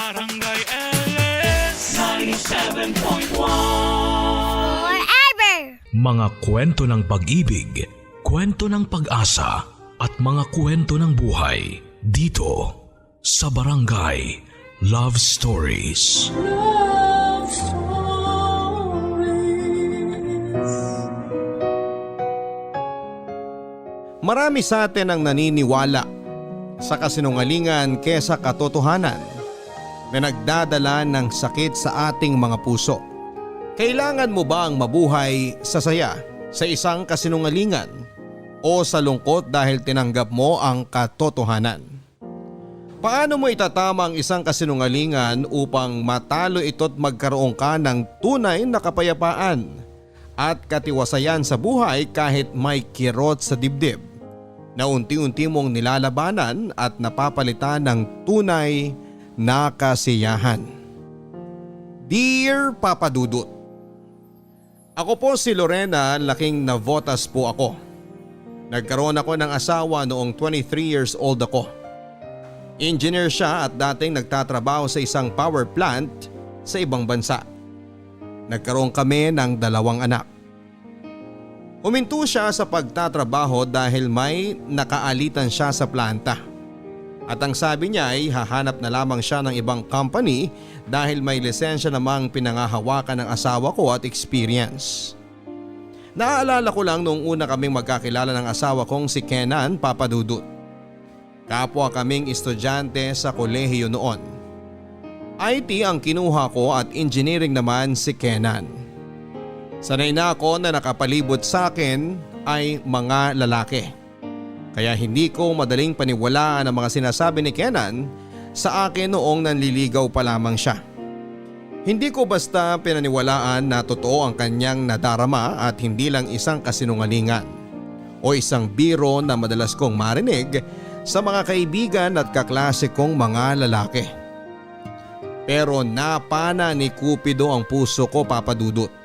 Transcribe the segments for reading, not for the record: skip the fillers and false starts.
Barangay LS 97.1. Forever! Mga kwento ng pag-ibig, kwento ng pag-asa at mga kwento ng buhay dito sa Barangay Love Stories. Love Stories. Marami sa atin ang naniniwala sa kasinungalingan kesa katotohanan na nagdadala ng sakit sa ating mga puso. Kailangan mo ba ang mabuhay sa saya sa isang kasinungalingan o sa lungkot dahil tinanggap mo ang katotohanan? Paano mo itatama ang isang kasinungalingan upang matalo ito't magkaroon ka ng tunay na kapayapaan at katiwasayan sa buhay kahit may kirot sa dibdib na unti-unti mong nilalabanan at napapalitan ng tunay na kasiyahan? Dear Papa Dudut, ako po si Lorena, laking navotas po ako. Nagkaroon ako ng asawa noong 23 years old ako. Engineer siya at dating nagtatrabaho sa isang power plant sa ibang bansa. Nagkaroon kami ng 2 anak. Huminto siya sa pagtatrabaho dahil may nakaalitan siya sa planta. At ang sabi niya ay hahanap na lamang siya ng ibang company dahil may lisensya namang pinangahawakan ng asawa ko at experience. Naaalala ko lang noong una kaming magkakilala ng asawa kong si Kenan, Papa Dudut. Kapwa kaming estudyante sa kolehiyo noon. IT ang kinuha ko at engineering naman si Kenan. Sanay na ako na nakapalibot sa akin ay mga lalaki. Kaya hindi ko madaling paniwalaan ang mga sinasabi ni Kenan sa akin noong nanliligaw pa lamang siya. Hindi ko basta pinaniwalaan na totoo ang kanyang nadarama at hindi lang isang kasinungalingan o isang biro na madalas kong marinig sa mga kaibigan at kaklase kong mga lalaki. Pero napana ni Cupido ang puso ko, Papa Dudut.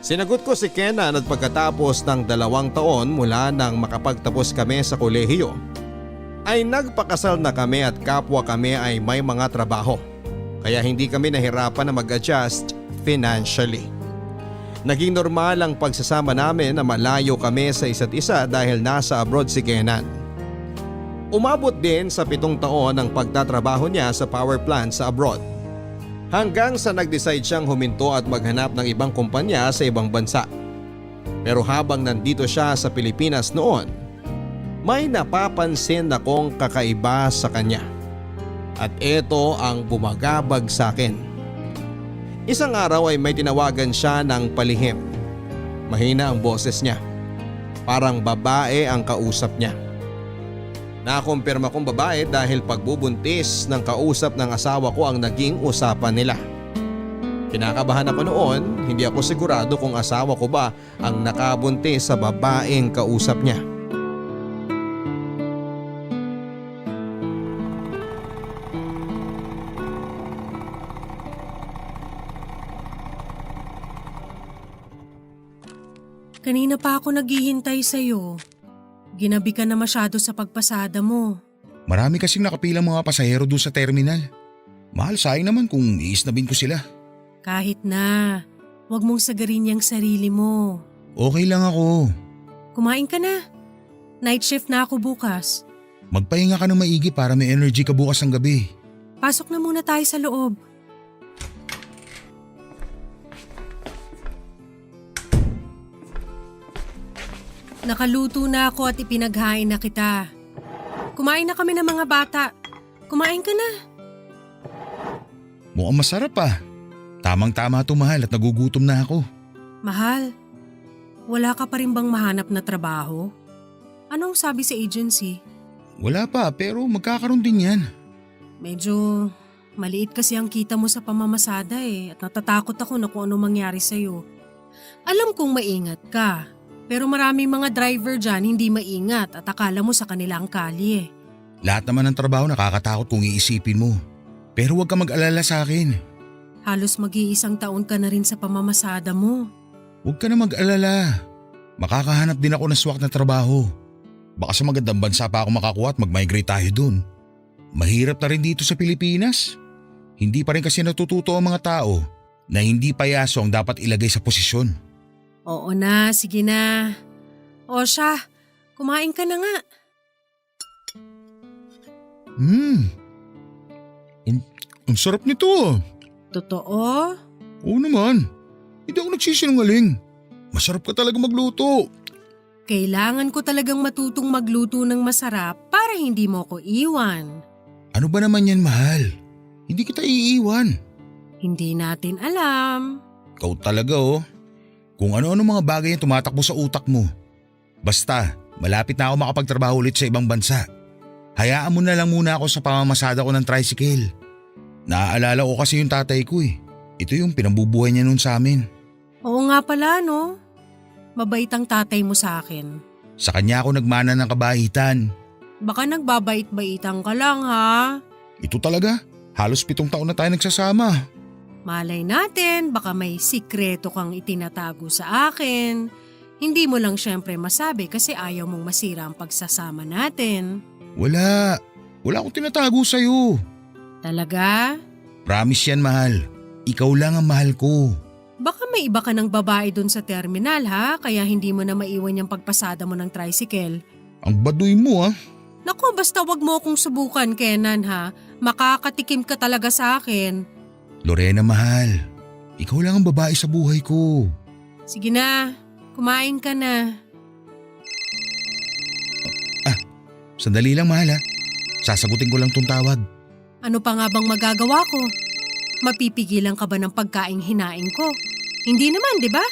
Sinagot ko si Kenan at pagkatapos ng 2 taon mula nang makapagtapos kami sa kolehiyo ay nagpakasal na kami at kapwa kami ay may mga trabaho. Kaya hindi kami nahirapan na mag-adjust financially. Naging normal ang pagsasama namin na malayo kami sa isa't isa dahil nasa abroad si Kenan. Umabot din sa 7 taon ang pagtatrabaho niya sa power plant sa abroad. Hanggang sa nag-decide siyang huminto at maghanap ng ibang kumpanya sa ibang bansa. Pero habang nandito siya sa Pilipinas noon, may napapansin akong kakaiba sa kanya. At ito ang bumagabag sa akin. Isang araw ay may tinawagan siya ng palihim. Mahina ang boses niya. Parang babae ang kausap niya. Nakumpirma kong babae dahil pagbubuntis ng kausap ng asawa ko ang naging usapan nila. Kinakabahan ako noon, hindi ako sigurado kung asawa ko ba ang nakabuntis sa babaeng kausap niya. Kanina pa ako naghihintay sa'yo. Ginabi ka na masyado sa pagpasada mo. Marami kasing nakapilang mga pasahero doon sa terminal. Mahal sayang naman kung iisnabin ko sila. Kahit na, huwag mong sagarin yung sarili mo. Okay lang ako. Kumain ka na. Night shift na ako bukas. Magpahinga ka ng maigi para may energy ka bukas ng gabi. Pasok na muna tayo sa loob. Nakaluto na ako at ipinaghain na kita. Kumain na kami ng mga bata. Kumain ka na. Mukhang masarap ah. Tamang-tama ito mahal at nagugutom na ako. Mahal, wala ka pa rin bang mahanap na trabaho? Anong sabi sa agency? Wala pa pero magkakaroon din yan. Medyo maliit kasi ang kita mo sa pamamasada at natatakot ako na kung ano mangyari sa'yo. Alam kong maingat ka. Pero maraming mga driver dyan hindi maingat at akala mo sa kanila ang kalye. Lahat naman ng trabaho nakakatakot kung iisipin mo. Pero huwag ka mag-alala sa akin. Halos mag-iisang taon ka na rin sa pamamasada mo. Huwag ka na mag-alala. Makakahanap din ako ng swak na trabaho. Baka sa magandang bansa pa ako makakuha at mag-migrate tayo dun. Mahirap na rin dito sa Pilipinas. Hindi pa rin kasi natututo ang mga tao na hindi payaso ang dapat ilagay sa posisyon. Oo na, sige na. O siya, kumain ka na nga. Ang sarap nito ah. Totoo? Oo naman. Hindi ako nagsisinungaling. Masarap ka talaga magluto. Kailangan ko talagang matutong magluto ng masarap para hindi mo ko iwan. Ano ba naman yan, mahal? Hindi kita iiwan. Hindi natin alam. Ikaw talaga oh. Kung ano-ano mga bagay yung tumatakbo sa utak mo. Basta, malapit na ako makapagtrabaho ulit sa ibang bansa. Hayaan mo na lang muna ako sa pamamasada ko ng tricycle. Naaalala ko kasi yung tatay ko eh. Ito yung pinambubuhay niya nun sa amin. Oo nga pala no. Mabait ang tatay mo sa akin. Sa kanya ako nagmana ng kabaitan. Baka nagbabait-baitan ka lang ha. Ito talaga, halos 7 taon na tayo nagsasama. Malay natin, baka may sikreto kang itinatago sa akin. Hindi mo lang syempre masabi kasi ayaw mong masira ang pagsasama natin. Wala akong tinatago sa'yo. Talaga? Promise yan, mahal. Ikaw lang ang mahal ko. Baka may iba ka ng babae dun sa terminal ha, kaya hindi mo na maiwan yung pagpasada mo ng tricycle. Ang baduy mo ah. Naku, basta wag mo akong subukan, Kenan ha. Makakatikim ka talaga sa akin. Lorena, mahal. Ikaw lang ang babae sa buhay ko. Sige na, kumain ka na. Sandali lang, mahal ha. Sasagutin ko lang tong tawag. Ano pa nga bang magagawa ko? Mapipigilan ka ba ng pagkaing hinaing ko? Hindi naman, di ba?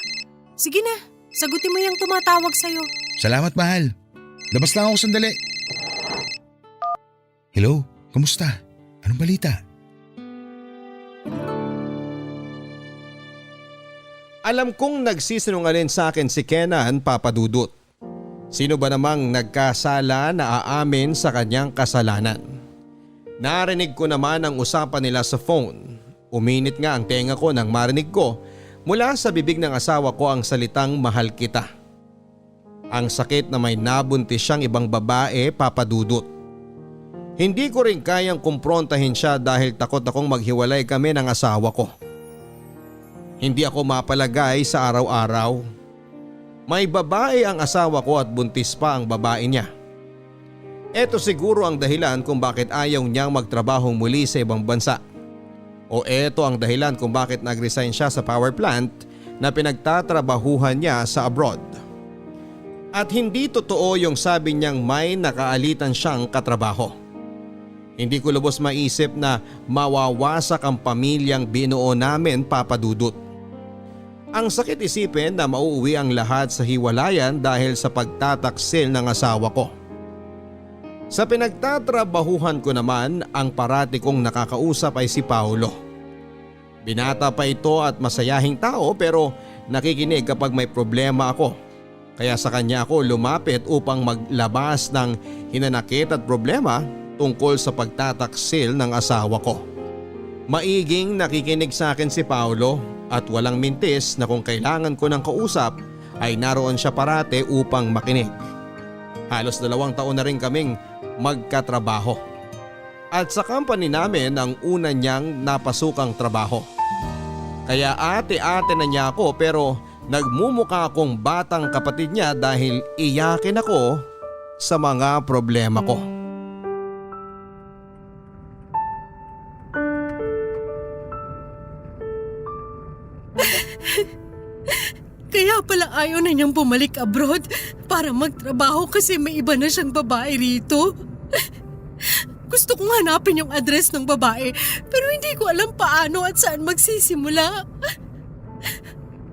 Sige na, sagutin mo yung tumatawag sa'yo. Salamat, mahal. Labas lang ako sandali. Hello, kamusta? Anong balita? Alam kong nagsisinungaling sa akin si Kenan, Papa Dudut. Sino ba namang nagkasala na aamin sa kanyang kasalanan? Narinig ko naman ang usapan nila sa phone. Uminit nga ang tenga ko nang marinig ko mula sa bibig ng asawa ko ang salitang mahal kita. Ang sakit na may nabuntis siyang ibang babae, Papa Dudut. Hindi ko rin kayang kumprontahin siya dahil takot akong maghiwalay kami ng asawa ko. Hindi ako mapalagay sa araw-araw. May babae ang asawa ko at buntis pa ang babae niya. Ito siguro ang dahilan kung bakit ayaw niyang magtrabaho muli sa ibang bansa. O eto ang dahilan kung bakit nag-resign siya sa power plant na pinagtatrabahuhan niya sa abroad. At hindi totoo yung sabi niyang may nakaalitan siyang katrabaho. Hindi ko lubos maisip na mawawasak ang pamilyang binuo namin, Papa Dudut. Ang sakit isipin na mauuwi ang lahat sa hiwalayan dahil sa pagtataksil ng asawa ko. Sa pinagtatrabahuhan ko naman, ang parati kong nakakausap ay si Paulo. Binata pa ito at masayahing tao pero nakikinig kapag may problema ako. Kaya sa kanya ako lumapit upang maglabas ng hinanakit at problema tungkol sa pagtataksil ng asawa ko. Maiging nakikinig sa akin si Paulo at walang mintis na kung kailangan ko ng kausap ay naroon siya parate upang makinig. Halos 2 taon na rin kaming magkatrabaho. At sa company namin ang una niyang napasukang trabaho. Kaya ate-ate na niya ako pero nagmumukha akong batang kapatid niya dahil iyakin ako sa mga problema ko. Kaya pala ayaw na niyang bumalik abroad para magtrabaho kasi may iba na siyang babae rito. Gusto kong hanapin yung address ng babae pero hindi ko alam paano at saan magsisimula.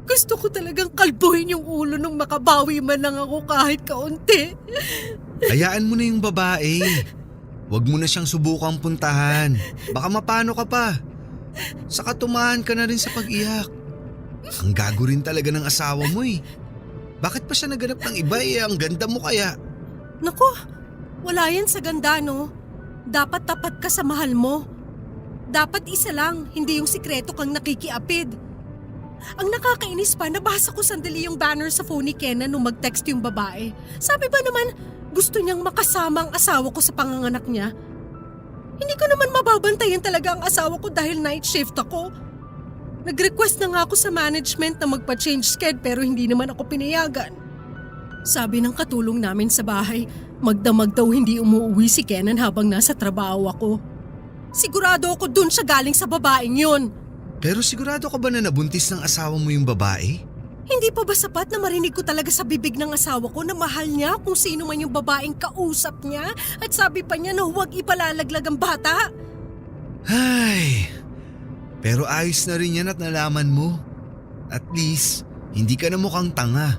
Gusto ko talagang kalbuhin yung ulo nung makabawi man lang ako kahit kaunti. Hayaan mo na yung babae. Huwag mo na siyang subukang puntahan. Baka mapano ka pa. Saka tumahan ka na rin sa pag-iyak. Ang gago rin talaga ng asawa mo eh. Bakit pa siya naganap ng iba eh? Ang ganda mo kaya. Naku, wala yan sa ganda no. Dapat tapat ka sa mahal mo. Dapat isa lang, hindi yung sikreto kang nakikiapid. Ang nakakainis pa, nabasa ko sandali yung banner sa phone ni Kenan nung mag-text yung babae. Sabi ba naman, gusto niyang makasama ang asawa ko sa panganganak niya? Hindi ko naman mababantayan talaga ang asawa ko dahil night shift ako. Nag-request na nga ako sa management na magpa-change sked pero hindi naman ako pinayagan. Sabi ng katulong namin sa bahay, magdamag daw hindi umuwi si Kenan habang nasa trabaho ako. Sigurado ako dun siya galing sa babaeng yun. Pero sigurado ka ba na nabuntis ng asawa mo yung babae? Hindi pa ba sapat na marinig ko talaga sa bibig ng asawa ko na mahal niya kung sino man yung babaeng kausap niya at sabi pa niya na huwag ipalalaglag ang bata? Ay, pero ayos na rin yan at nalaman mo. At least, hindi ka na mukhang tanga.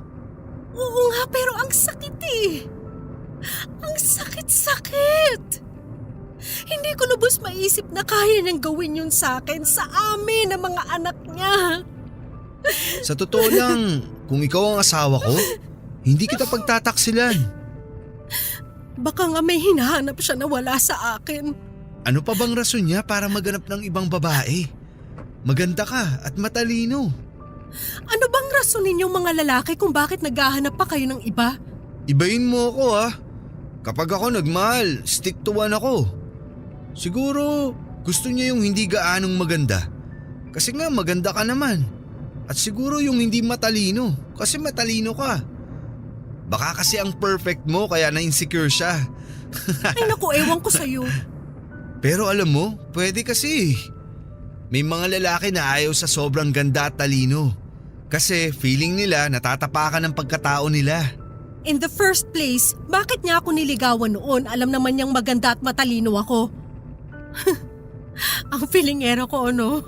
Oo nga pero ang sakit eh. Ang sakit-sakit. Hindi ko lubos maisip na kaya niyang gawin yun sa akin, sa amin, ng mga anak niya. Sa totoo lang, kung ikaw ang asawa ko, hindi kita pagtataksilan. Baka nga may hinahanap siya na wala sa akin. Ano pa bang rason niya para maganap ng ibang babae? Maganda ka at matalino. Ano bang rason ninyong mga lalaki kung bakit naghahanap pa kayo ng iba? Ibayin mo ako ha. Kapag ako nagmahal, stick to one ako. Siguro gusto niya yung hindi gaanong maganda. Kasi nga maganda ka naman. At siguro yung hindi matalino kasi matalino ka. Baka kasi ang perfect mo kaya na-insecure siya. Ay naku, ewan ko sa'yo. Pero alam mo, pwede kasi. May mga lalaki na ayaw sa sobrang ganda at talino. Kasi feeling nila natatapakan ng pagkatao nila. In the first place, bakit niya ako niligawan noon? Alam naman niyang maganda at matalino ako. Ang feelingero ko, ano?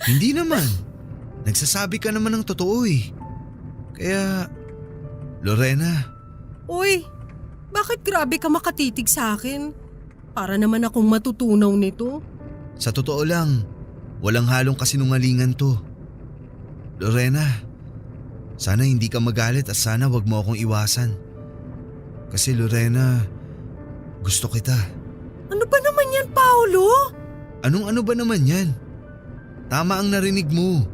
Hindi naman. Nagsasabi ka naman ng totoo eh. Kaya, Lorena. Uy, bakit grabe ka makatitig sa akin? Para naman akong matutunaw nito. Sa totoo lang, walang halong kasinungalingan to. Lorena, sana hindi ka magalit at sana wag mo akong iwasan. Kasi Lorena, gusto kita. Ano ba naman yan, Paolo? Anong ano ba naman yan? Tama ang narinig mo.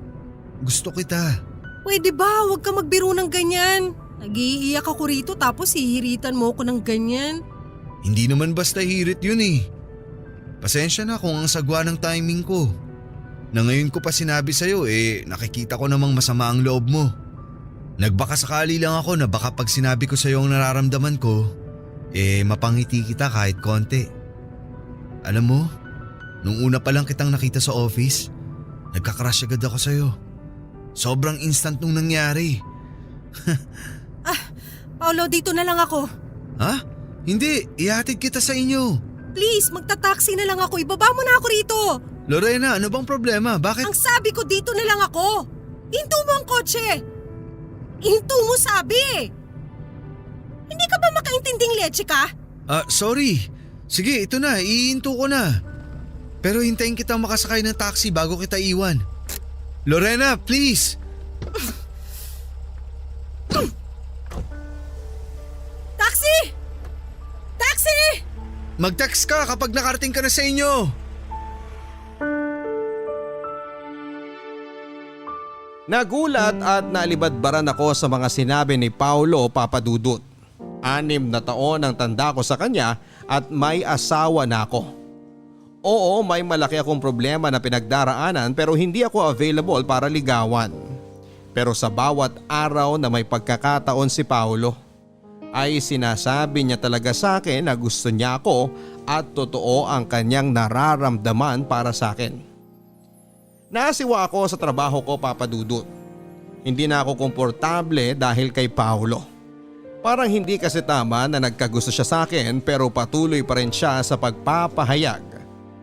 Gusto kita. Pwede ba, huwag ka magbiro ng ganyan. Nag-iiyak ako rito tapos hihiritan mo ako ng ganyan. Hindi naman basta hirit yun eh. Pasensya na kung ang sagwa ng timing ko. Na ngayon ko pa sinabi sa'yo nakikita ko namang masama ang loob mo. Nagbaka sakali lang ako na baka pag sinabi ko sa'yo ang nararamdaman ko, mapangiti kita kahit konti. Alam mo, nung una pa lang kitang nakita sa office, nagka-crush agad ako sa'yo. Sobrang instant nung nangyari. Paolo, dito na lang ako. Ha? Hindi, ihatid kita sa inyo. Please, magta-taxi na lang ako. Ibaba mo na ako rito. Lorena, ano bang problema? Bakit? Ang sabi ko dito na lang ako. Hinto mo ang kotse. Hinto mo sabi. Hindi ka ba makaintinding leche ka? Sorry. Sige, ito na, iinto ko na. Pero hintayin kita makasakay ng taxi bago kita iwan. Lorena, please! Taxi! Taxi! Mag-text ka kapag nakarating ka na sa inyo. Nagulat at naalibadbaran ako sa mga sinabi ni Paolo Papadudut. 6 na taon ang tanda ko sa kanya at may asawa na ako. Oo, may malaki akong problema na pinagdaraanan pero hindi ako available para ligawan. Pero sa bawat araw na may pagkakataon si Paolo, ay sinasabi niya talaga sa akin na gusto niya ako at totoo ang kanyang nararamdaman para sa akin. Nasiwa ako sa trabaho ko, Papadudut. Hindi na ako komportable dahil kay Paolo. Parang hindi kasi tama na nagkagusto siya sa akin pero patuloy pa rin siya sa pagpapahayag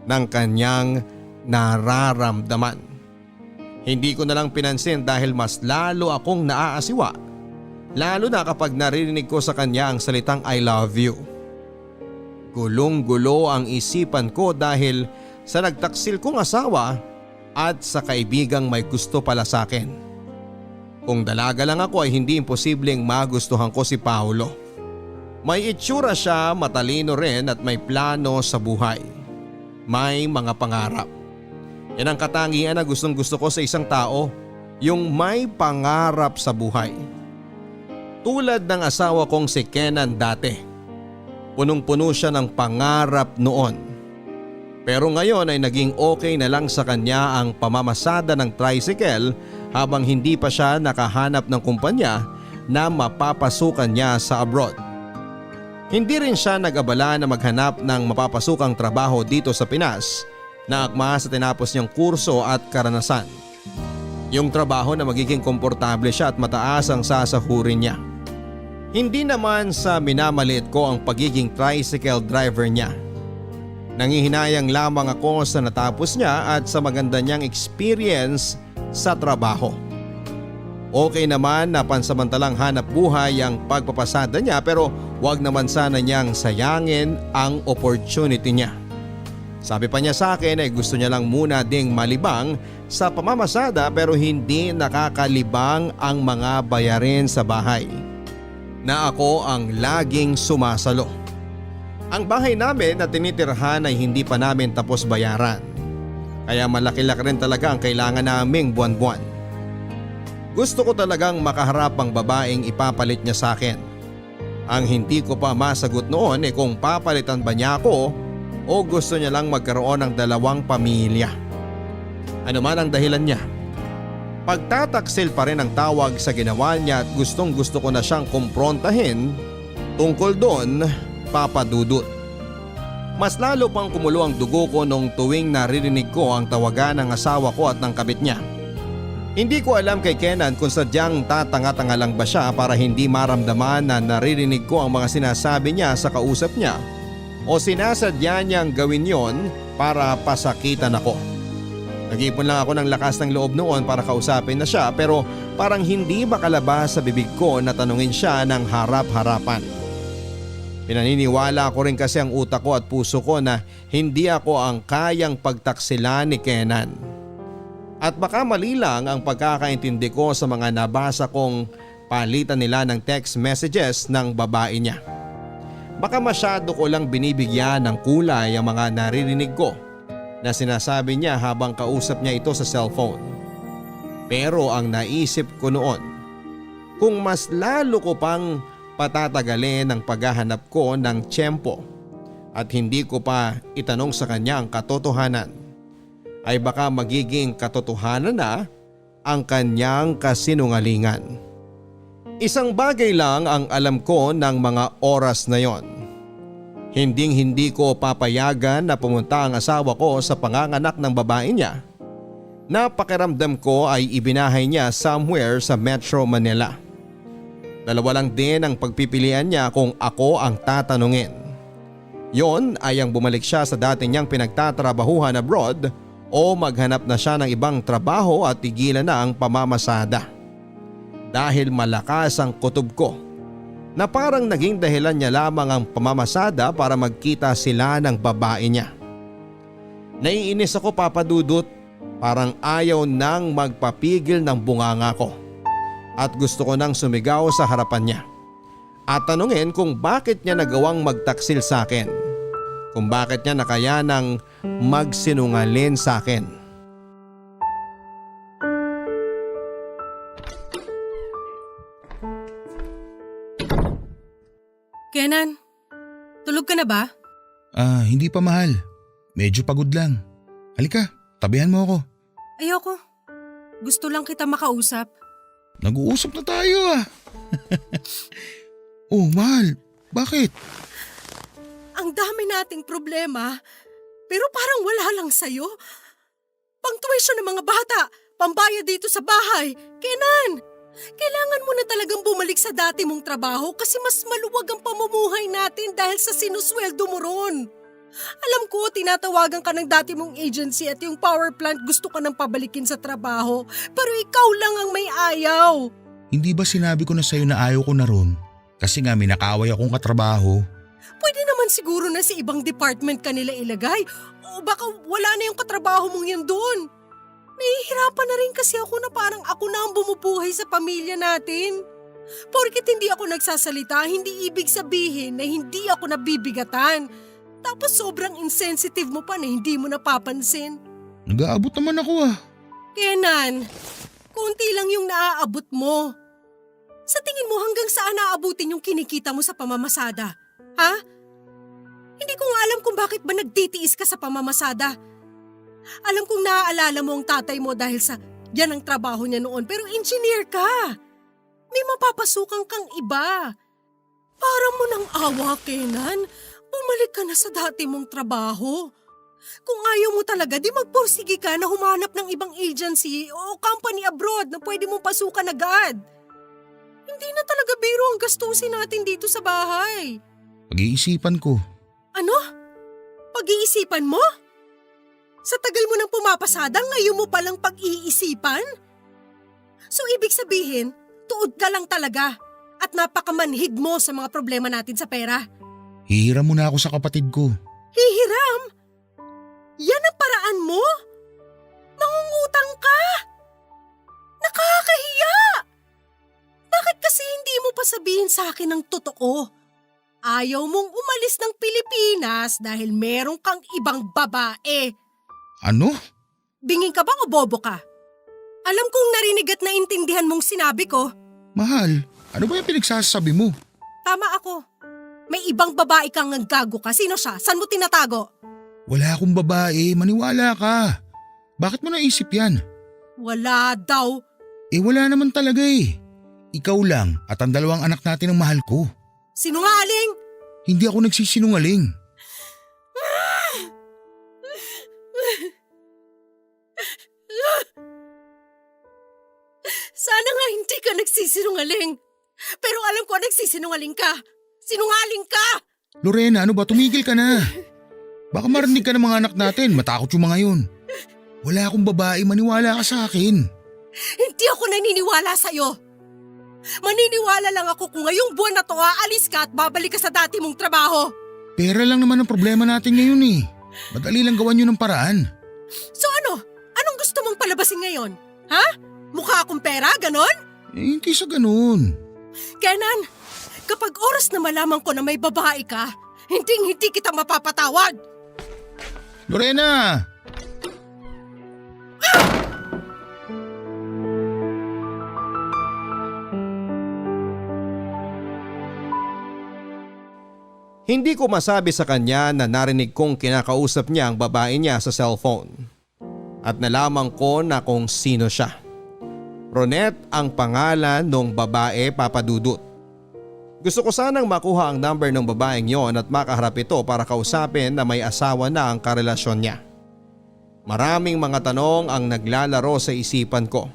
ng kanyang nararamdaman. Hindi ko na lang pinansin dahil mas lalo akong naaasiwa. Lalo na kapag narinig ko sa kanya ang salitang I love you. Gulong-gulo ang isipan ko dahil sa nagtaksil kong asawa at sa kaibigang may gusto pala sa akin. Kung dalaga lang ako ay hindi imposibleng magustuhan ko si Paolo. May itsura siya, matalino rin at may plano sa buhay. May mga pangarap. Yan ang katangian na gustong gusto ko sa isang tao, yung may pangarap sa buhay. Tulad ng asawa kong si Kenan dati. Punong-puno siya ng pangarap noon. Pero ngayon ay naging okay na lang sa kanya ang pamamasada ng tricycle habang hindi pa siya nakahanap ng kumpanya na mapapasukan niya sa abroad. Hindi rin siya nag-abala na maghanap ng mapapasukang trabaho dito sa Pinas na akma sa tinapos niyang kurso at karanasan. Yung trabaho na magiging komportable siya at mataas ang sasahurin niya. Hindi naman sa minamaliit ko ang pagiging tricycle driver niya. Nangihinayang lamang ako sa natapos niya at sa maganda niyang experience sa trabaho. Okay naman na pansamantalang hanap buhay ang pagpapasada niya pero wag naman sana niyang sayangin ang opportunity niya. Sabi pa niya sa akin ay gusto niya lang muna ding malibang sa pamamasada pero hindi nakakalibang ang mga bayarin sa bahay. Na ako ang laging sumasalo. Ang bahay namin na tinitirhan ay hindi pa namin tapos bayaran. Kaya malaki-laki rin talaga ang kailangan naming buwan-buwan. Gusto ko talagang makaharap ang babaeng ipapalit niya sa akin. Ang hindi ko pa masagot noon ay kung papalitan ba niya ako o gusto niya lang magkaroon ng dalawang pamilya. Ano man ang dahilan niya. Pagtataksil pa rin ang tawag sa ginawa niya at gustong gusto ko na siyang kumprontahin tungkol doon, Papa Dudut. Mas lalo pang kumulo ang dugo ko nung tuwing naririnig ko ang tawagan ng asawa ko at ng kabit niya. Hindi ko alam kay Kenan kung sadyang tatanga-tanga lang ba siya para hindi maramdaman na naririnig ko ang mga sinasabi niya sa kausap niya o sinasadya niyang gawin yon para pasakitan ako. Nag-ipon lang ako ng lakas ng loob noon para kausapin na siya pero parang hindi makalabas sa bibig ko na tanungin siya ng harap-harapan. Pinaniniwala ko rin kasi ang utak ko at puso ko na hindi ako ang kayang pagtaksilan ni Kenan. At baka mali lang ang pagkakaintindi ko sa mga nabasa kong palitan nila ng text messages ng babae niya. Baka masyado ko lang binibigyan ng kulay ang mga naririnig ko na sinasabi niya habang kausap niya ito sa cellphone. Pero ang naisip ko noon, kung mas lalo ko pang patatagalin ang paghahanap ko ng tiyempo at hindi ko pa itanong sa kanya ang katotohanan, ay baka magiging katotohanan na ang kanyang kasinungalingan. Isang bagay lang ang alam ko ng mga oras na yon. Hinding-hindi ko papayagan na pumunta ang asawa ko sa panganganak ng babae niya. Napakiramdam ko ay ibinahay niya somewhere sa Metro Manila. Dalawa lang din ang pagpipilian niya kung ako ang tatanungin. Yon ay ang bumalik siya sa dati niyang pinagtatrabahuhan abroad o maghanap na siya ng ibang trabaho at tigilan na ang pamamasada. Dahil malakas ang kutob ko na parang naging dahilan niya lamang ang pamamasada para magkita sila ng babae niya. Naiinis ako, Papa Dudut, parang ayaw nang magpapigil ng bunganga ko at gusto ko nang sumigaw sa harapan niya at tanungin kung bakit niya nagawang magtaksil sa akin, kung bakit niya nakayanang magsinungaling sa akin. Kenan, tulog ka na ba? Hindi pa mahal. Medyo pagod lang. Halika, tabihan mo ako. Ayoko. Gusto lang kita makausap. Nag-uusap na tayo Oh, mahal. Bakit? Ang dami nating problema, pero parang wala lang sa'yo. Pang-tuition ng mga bata, pambayad dito sa bahay. Kenan, kailangan mo na talagang bumalik sa dati mong trabaho kasi mas maluwag ang pamumuhay natin dahil sa sinusweldo mo ron. Alam ko, tinatawagan ka ng dati mong agency at yung power plant gusto ka nang pabalikin sa trabaho, pero ikaw lang ang may ayaw. Hindi ba sinabi ko na sa'yo na ayaw ko na ron? Kasi nga may nakaaway akong katrabaho. Pwede naman siguro na sa ibang department ka nila ilagay o baka wala na yung katrabaho mong yan doon. Nahihirapan na rin kasi ako na parang ako na ang bumubuhay sa pamilya natin. Porket hindi ako nagsasalita, hindi ibig sabihin na hindi ako nabibigatan. Tapos sobrang insensitive mo pa na hindi mo napapansin. Nag-aabot naman ako Kenan, konti lang yung naaabot mo. Sa tingin mo hanggang saan naaabutin yung kinikita mo sa pamamasada? Ha? Hindi ko nga alam kung bakit ba nagtitiis ka sa pamamasada. Alam kong naaalala mo ang tatay mo dahil sa yan ang trabaho niya noon, pero engineer ka. May mapapasukan kang iba. Para mo ng awa, Kenan. Bumalik ka na sa dati mong trabaho. Kung ayaw mo talaga, di magpursige ka na humanap ng ibang agency o company abroad na pwede mong pasukan agad. Hindi na talaga biro ang gastusin natin dito sa bahay. Pag-iisipan ko. Ano? Pag-iisipan mo? Sa tagal mo nang pumapasada, ngayon mo palang pag-iisipan? So ibig sabihin, tuod ka lang talaga at napakamanhid mo sa mga problema natin sa pera. Hihiram muna ako sa kapatid ko. Hihiram? Yan ang paraan mo? Mangungutang ka? Nakakahiya! Bakit kasi hindi mo pa sabihin sa akin ng totoo? Ayaw mong umalis ng Pilipinas dahil meron kang ibang babae. Ano? Bingin ka ba o bobo ka? Alam kong narinig at naintindihan mong sinabi ko. Mahal, ano ba yung pinagsasabi mo? Tama ako. May ibang babae kang gago ka. Sino siya? Saan mo tinatago? Wala akong babae, maniwala ka. Bakit mo naisip yan? Wala daw. Wala naman talaga eh. Ikaw lang at ang dalawang anak natin ang mahal ko. Sinungaling! Hindi ako nagsisinungaling. Sana nga hindi ka nagsisinungaling. Pero alam ko nagsisinungaling ka. Sinungaling ka! Lorena, ano ba? Tumigil ka na. Baka marinig ka ng mga anak natin, matakot yung mga yun. Wala akong babae, maniwala ka sa akin. Hindi ako naniniwala sa'yo. Maniniwala lang ako kung ngayong buwan na to aalis ka at babalik ka sa dati mong trabaho. Pera lang naman ang problema natin ngayon eh. Madali lang gawan yun ng paraan. So ano? Anong gusto mong palabasin ngayon? Ha? Mukha akong pera, ganon? Hindi sa ganun. Kenan, kapag oras na malaman ko na may babae ka, hindi kita mapapatawad. Lorena! Hindi ko masabi sa kanya na narinig kong kinakausap niya ang babae niya sa cellphone. At nalaman ko na kung sino siya. Ronette ang pangalan ng babae, Papa Dudut. Gusto ko sanang makuha ang number ng babaeng yon at makaharap ito para kausapin na may asawa na ang karelasyon niya. Maraming mga tanong ang naglalaro sa isipan ko.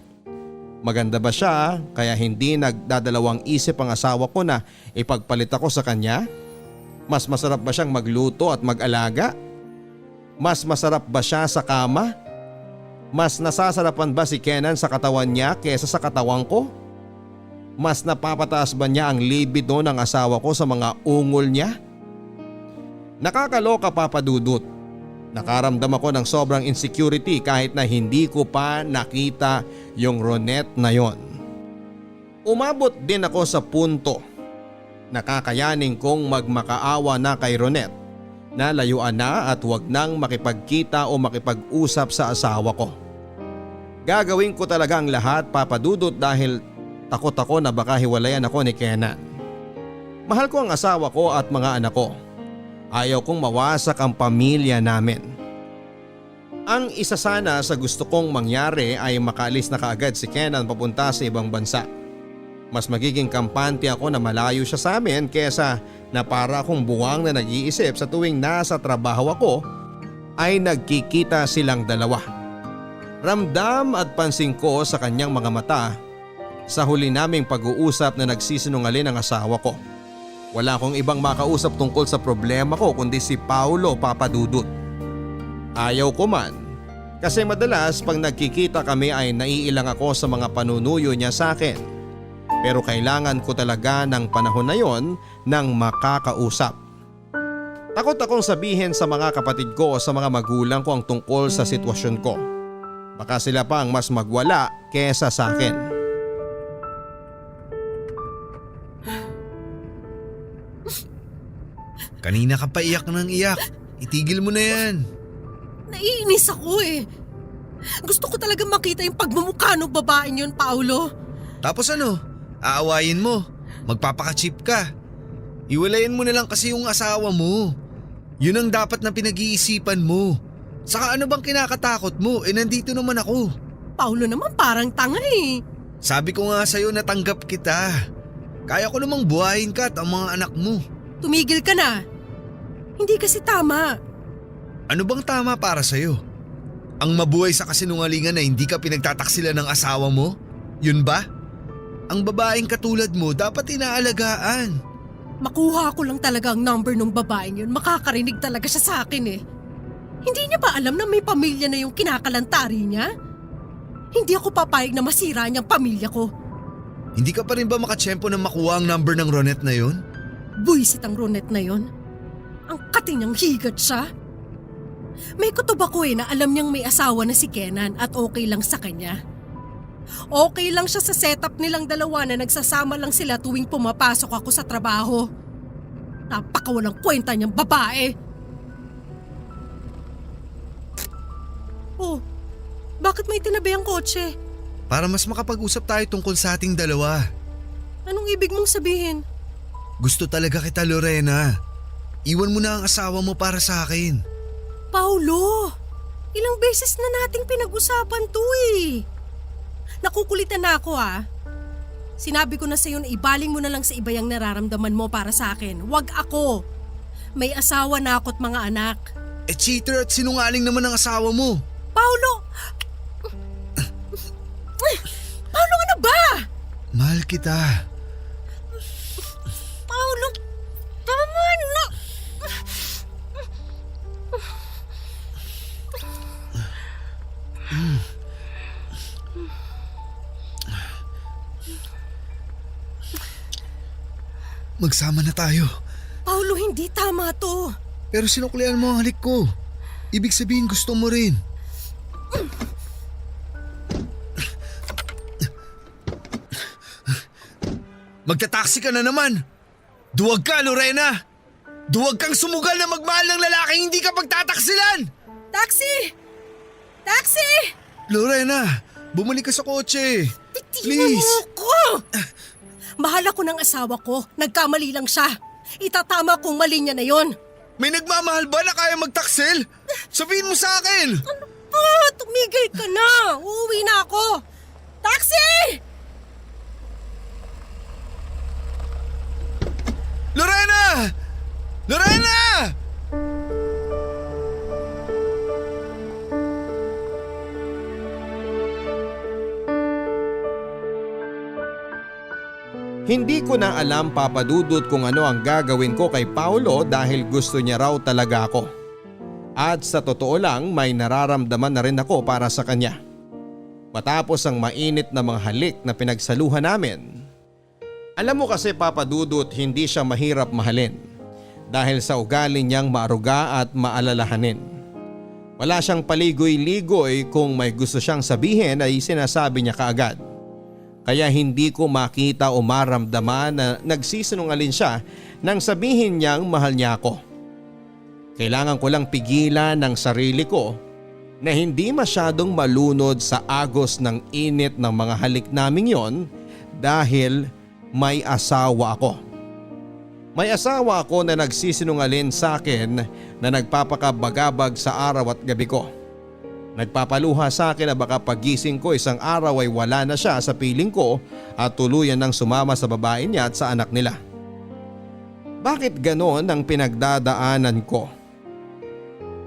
Maganda ba siya kaya hindi nagdadalawang isip ang asawa ko na ipagpalit ako sa kanya? Mas masarap ba siyang magluto at mag-alaga? Mas masarap ba siya sa kama? Mas nasasarapan ba si Kenan sa katawan niya kesa sa katawan ko? Mas napapataas ba niya ang libido ng asawa ko sa mga ungol niya? Nakakaloka, Papa Dudut. Nakaramdam ako ng sobrang insecurity kahit na hindi ko pa nakita yung Ronette na yon. Umabot din ako sa punto nakakayanin kong magmakaawa na kay Ronette na layuan na at huwag nang makipagkita o makipag-usap sa asawa ko. Gagawin ko talaga ang lahat, Papa Dudut, dahil takot ako na baka hiwalayan ako ni Kenan. Mahal ko ang asawa ko at mga anak ko. Ayaw kong mawasak ang pamilya namin. Ang isa sana sa gusto kong mangyari ay makaalis na kaagad si Kenan papunta sa ibang bansa. Mas magiging kampante ako na malayo siya sa amin kesa na para akong buwang na nag-iisip sa tuwing nasa trabaho ako ay nagkikita silang dalawa. Ramdam at pansin ko sa kanyang mga mata sa huli naming pag-uusap na nagsisinungaling ang asawa ko. Wala akong ibang makausap tungkol sa problema ko kundi si Paulo, Papa Dudut. Ayaw ko man kasi madalas pag nagkikita kami ay naiilang ako sa mga panunuyo niya sa akin. Pero kailangan ko talaga ng panahon na yon ng makakausap. Takot akong sabihin sa mga kapatid ko o sa mga magulang ko ang tungkol sa sitwasyon ko. Baka sila pa ang mas magwala kesa sa akin. Kanina ka pa iyak ng iyak. Itigil mo na yan. Naiinis ako eh. Gusto ko talaga makita yung pagmumukha ng babaeng yun, Paulo. Tapos ano? Aawayin mo. Magpapaka-cheap ka. Iwalayan mo na lang kasi yung asawa mo. Yun ang dapat na pinag-iisipan mo. Saka ano bang kinakatakot mo? Nandito naman ako. Paulo naman parang tanga eh. Sabi ko nga sa'yo na tanggap kita. Kaya ko namang buhayin ka at ang mga anak mo. Tumigil ka na. Hindi kasi tama. Ano bang tama para sa'yo? Ang mabuhay sa kasinungalingan na hindi ka pinagtataksilan ng asawa mo? Yun ba? Ang babaeng katulad mo dapat inaalagaan. Makuha ko lang talaga ang number ng babaeng yun. Makakarinig talaga siya sa akin eh. Hindi niya ba alam na may pamilya na yung kinakalantari niya? Hindi ako papayag na masira niyang pamilya ko. Hindi ka pa rin ba makatsyempo na makuha ang number ng Ronette na yon? Buisit ang Ronette na yon. Ang katinang higat siya. May kutob ako na alam niyang may asawa na si Kenan at okay lang sa kanya. Okay lang siya sa setup nilang dalawa na nagsasama lang sila tuwing pumapasok ako sa trabaho. Napakawalang kwenta niyang babae. Oh, bakit may tinabi ang kotse? Para mas makapag-usap tayo tungkol sa ating dalawa. Anong ibig mong sabihin? Gusto talaga kita, Lorena. Iwan mo na ang asawa mo para sa akin. Paulo, ilang beses na nating pinag-usapan to eh. Nakukulitan na ako ah. Sinabi ko na sa'yo na ibaling mo na lang sa iba yung nararamdaman mo para sa akin. Wag ako. May asawa na ako at mga anak. Cheater at sinungaling naman ang asawa mo. Paulo! Paulo, ano ba? Mahal kita. Paulo, tama na. Magsama na tayo. Paulo, hindi tama to. Pero sinuklian mo ang halik ko. Ibig sabihin gusto mo rin. Magta-taxi ka na naman. Duwag ka, Lorena. Duwag kang sumugal na magmahal ng lalaking hindi ka pagtataksilan. Taxi! Taxi! Lorena, bumalik ka sa kotse. Tingnan Please. mo ko! Mahal ako ng asawa ko. Nagkamali lang siya. Itatama kong mali niya na yon. May nagmamahal ba na kaya magtaksil? Sabihin mo sa akin. Tumigil ka na. Uuwi na ako. Taxi! Lorena! Lorena! Hindi ko na alam, Papa Dudut, kung ano ang gagawin ko kay Paulo dahil gusto niya raw talaga ako. At sa totoo lang, may nararamdaman na rin ako para sa kanya. Matapos ang mainit na mga halik na pinagsaluhan namin. Alam mo kasi, Papa Dudut, hindi siya mahirap mahalin dahil sa ugali niyang maaruga at maalalahanin. Wala siyang paligoy-ligoy, kung may gusto siyang sabihin ay sinasabi niya kaagad. Kaya hindi ko makita o maramdaman na nagsisinungaling siya nang sabihin niyang mahal niya ako. Kailangan ko lang pigilan ng sarili ko na hindi masyadong malunod sa agos ng init ng mga halik naming yon dahil may asawa ako. May asawa ako na nagsisinungaling sa akin na nagpapakabagabag sa araw at gabi ko. Nagpapaluha sa akin na baka pagising ko isang araw ay wala na siya sa piling ko at tuluyan nang sumama sa babae niya at sa anak nila. Bakit ganon ang pinagdadaanan ko?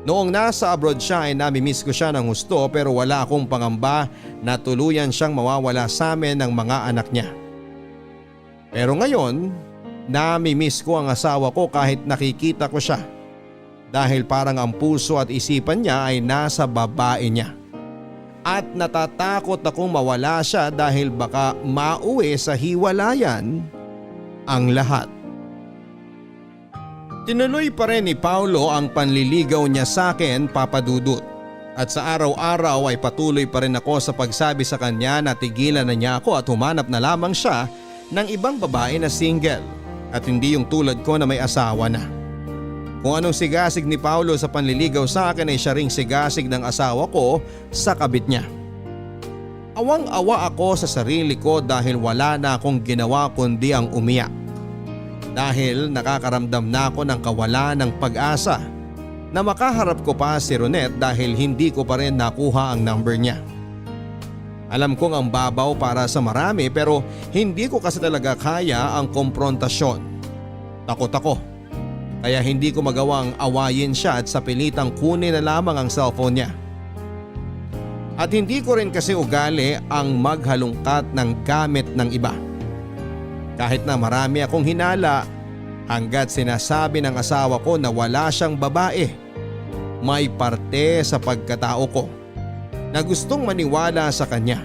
Noong nasa abroad siya ay namimiss ko siya ng husto, pero wala akong pangamba na tuluyan siyang mawawala sa amin ng mga anak niya. Pero ngayon, namimiss ko ang asawa ko kahit nakikita ko siya. Dahil parang ang puso at isipan niya ay nasa babae niya. At natatakot akong mawala siya dahil baka mauwi sa hiwalayan ang lahat. Tinuloy pa rin ni Paulo ang panliligaw niya sa akin, Papa Dudut. At sa araw-araw ay patuloy pa rin ako sa pagsabi sa kanya na tigilan na niya ako at humanap na lamang siya ng ibang babae na single at hindi yung tulad ko na may asawa na. Kung anong sigasig ni Paulo sa panliligaw sa akin ay siya ring sigasig ng asawa ko sa kabit niya. Awang-awa ako sa sarili ko dahil wala na akong ginawa kundi ang umiyak. Dahil nakakaramdam na ako ng kawalan ng pag-asa na makaharap ko pa si Ronette dahil hindi ko pa rin nakuha ang number niya. Alam kong ang babaw para sa marami pero hindi ko kasi talaga kaya ang komprontasyon. Takot ako. Kaya hindi ko magawang awayin siya at sa pilitang kunin na lamang ang cellphone niya. At hindi ko rin kasi ugali ang maghalungkat ng gamit ng iba. Kahit na marami akong hinala hanggat sinasabi ng asawa ko na wala siyang babae. May parte sa pagkatao ko na gustong maniwala sa kanya.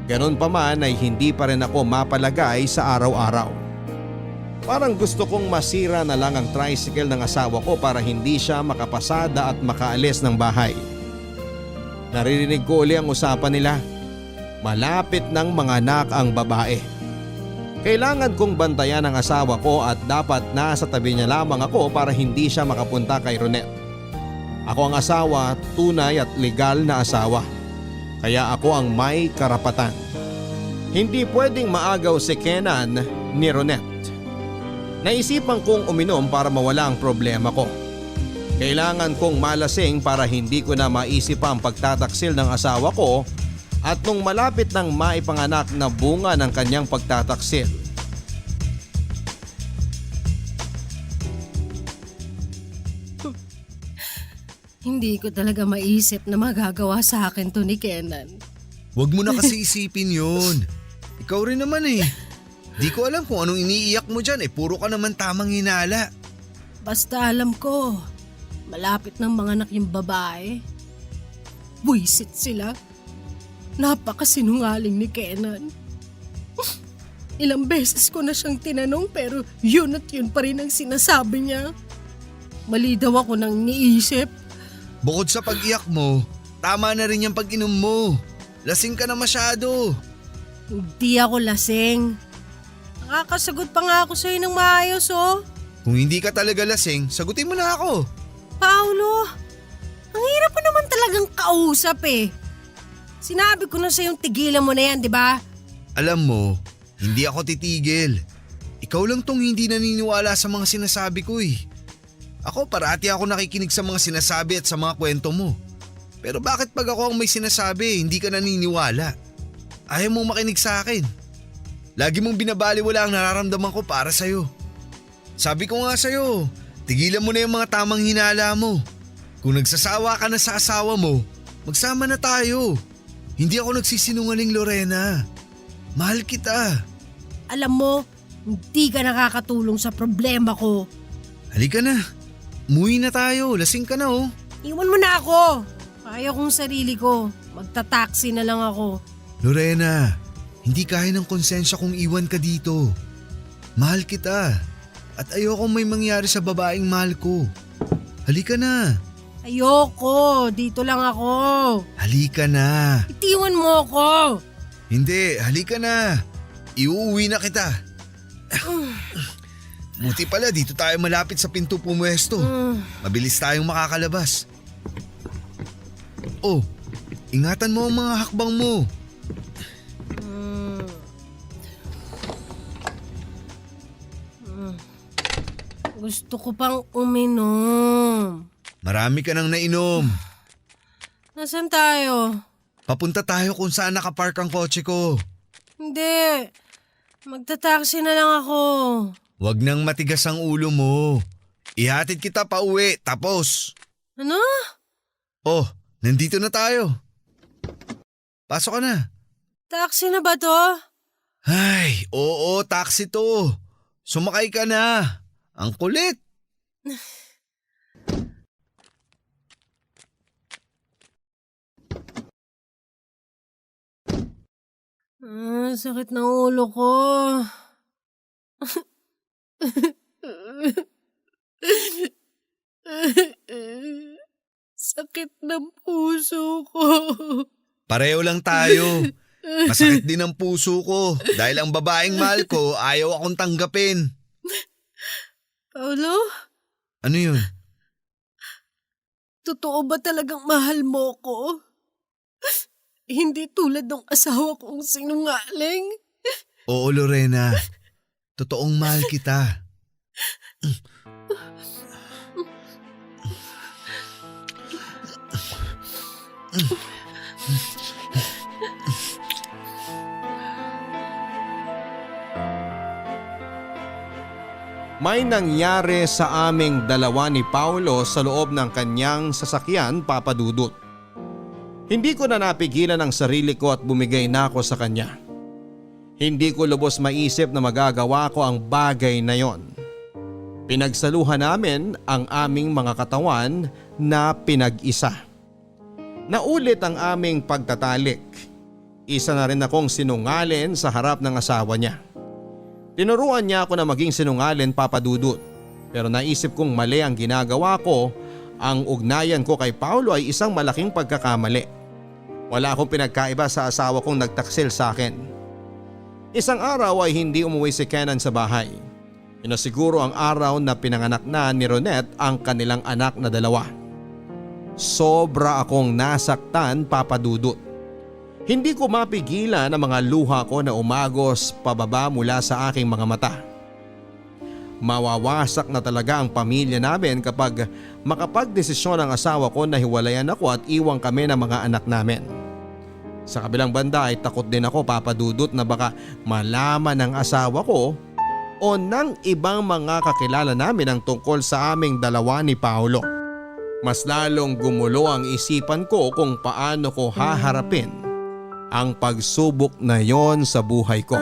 Ganon pa man ay hindi pa rin ako mapalagay sa araw-araw. Parang gusto kong masira na lang ang tricycle ng asawa ko para hindi siya makapasada at makaalis ng bahay. Naririnig ko uli ang usapan nila. Malapit ng manganak ang babae. Kailangan kong bantayan ang asawa ko at dapat nasa tabi niya lamang ako para hindi siya makapunta kay Ronette. Ako ang asawa, tunay at legal na asawa. Kaya ako ang may karapatan. Hindi pwedeng maagaw si Kenan ni Ronette. Naisipan kong uminom para mawala ang problema ko. Kailangan kong malasing para hindi ko na maisip ang pagtataksil ng asawa ko at nung malapit ng maipanganak na bunga ng kanyang pagtataksil. Hindi ko talaga maisip na magagawa sa akin to ni Kenan. Huwag mo na kasi isipin yun. Ikaw rin naman eh. Di ko alam kung anong iniiyak mo dyan puro ka naman tamang hinala. Basta alam ko, malapit ng manganak yung babae. Buisit sila. Napakasinungaling ni Kenan. Ilang beses ko na siyang tinanong pero yun at yun pa rin ang sinasabi niya. Mali daw ako nang niisip. Bukod sa pag-iyak mo, tama na rin yung pag-inom mo. Lasing ka na masyado. Hindi ako lasing. Nakakasagot pa nga ako sa'yo ng maayos oh. Kung hindi ka talaga lasing, sagutin mo na ako. Paolo, ang hirap mo naman talagang kausap eh. Sinabi ko na sa'yong tigilan mo na yan, di ba? Alam mo, hindi ako titigil. Ikaw lang tong hindi naniniwala sa mga sinasabi ko eh. Ako parati ako nakikinig sa mga sinasabi at sa mga kwento mo. Pero bakit pag ako ang may sinasabi, hindi ka naniniwala? Ayaw mong makinig sa akin. Lagi mong binabaliwala ang nararamdaman ko para sa'yo. Sabi ko nga sa'yo, tigilan mo na yung mga tamang hinala mo. Kung nagsasawa ka na sa asawa mo, magsama na tayo. Hindi ako nagsisinungaling, Lorena. Mahal kita. Alam mo, hindi ka nakakatulong sa problema ko. Halika na. Umuwi na tayo. Lasing ka na oh. Iwan mo na ako. Kaya kong sarili ko. Magta-taxi na lang ako. Lorena, hindi kaya ng konsensya kung iwan ka dito. Mahal kita. At ayoko may mangyari sa babaeng mahal ko. Halika na. Ayoko. Dito lang ako. Halika na. Itiwan mo ako. Hindi, halika na. Iuuwi na kita. Buti pala dito tayo malapit sa pinto pumuesto. Mabilis tayong makakalabas. Oh, ingatan mo ang mga hakbang mo. Gusto ko pang uminom. Marami ka nang nainom. Nasaan tayo? Papunta tayo kung saan nakapark ang kotse ko. Hindi. Magta-taxi na lang ako. Huwag nang matigas ang ulo mo. Ihatid kita pa uwi, tapos. Ano? Oh, nandito na tayo. Pasok ka na. Taxi na ba to? Ay, oo, taxi to. Sumakay ka na. Ang kulit. Sakit ng ulo ko. Sakit ng puso ko. Pareho lang tayo. Masakit din ang puso ko dahil ang babaeng mahal ko ayaw akong tanggapin. Paolo, Ano yun? totoo ba talagang mahal mo ko? Hindi tulad ng asawa kong sinungaling. Oo, Lorena. Totoong mahal kita. May nangyari sa aming dalawa ni Paulo sa loob ng kanyang sasakyan, Papa Dudut. Hindi ko na napigilan ang sarili ko at bumigay na ako sa kanya. Hindi ko lubos maisip na magagawa ko ang bagay na yon. Pinagsaluhan namin ang aming mga katawan na pinag-isa. Naulit ang aming pagtatalik. Isa na rin akong sinungalin sa harap ng asawa niya. Tinuruan niya ako na maging sinungalin, Papa Dudut. Pero naisip kong mali ang ginagawa ko. Ang ugnayan ko kay Paulo ay isang malaking pagkakamali. Wala akong pinagkaiba sa asawa kong nagtaksil sa akin. Isang araw ay hindi umuwi si Kenan sa bahay. Yun na siguro ang araw na pinanganak na ni Ronette ang kanilang anak na dalawa. Sobra akong nasaktan, Papa Dudut. Hindi ko mapigilan ang mga luha ko na umagos pababa mula sa aking mga mata. Mawawasak na talaga ang pamilya namin kapag makapagdesisyon ang asawa ko na hiwalayan ako at iwang kami ng mga anak namin. Sa kabilang banda ay takot din ako, Papa Dudut, na baka malaman ng asawa ko o ng ibang mga kakilala namin ang tungkol sa aming dalawa ni Paulo. Mas lalong gumulo ang isipan ko kung paano ko haharapin ang pagsubok na yon sa buhay ko.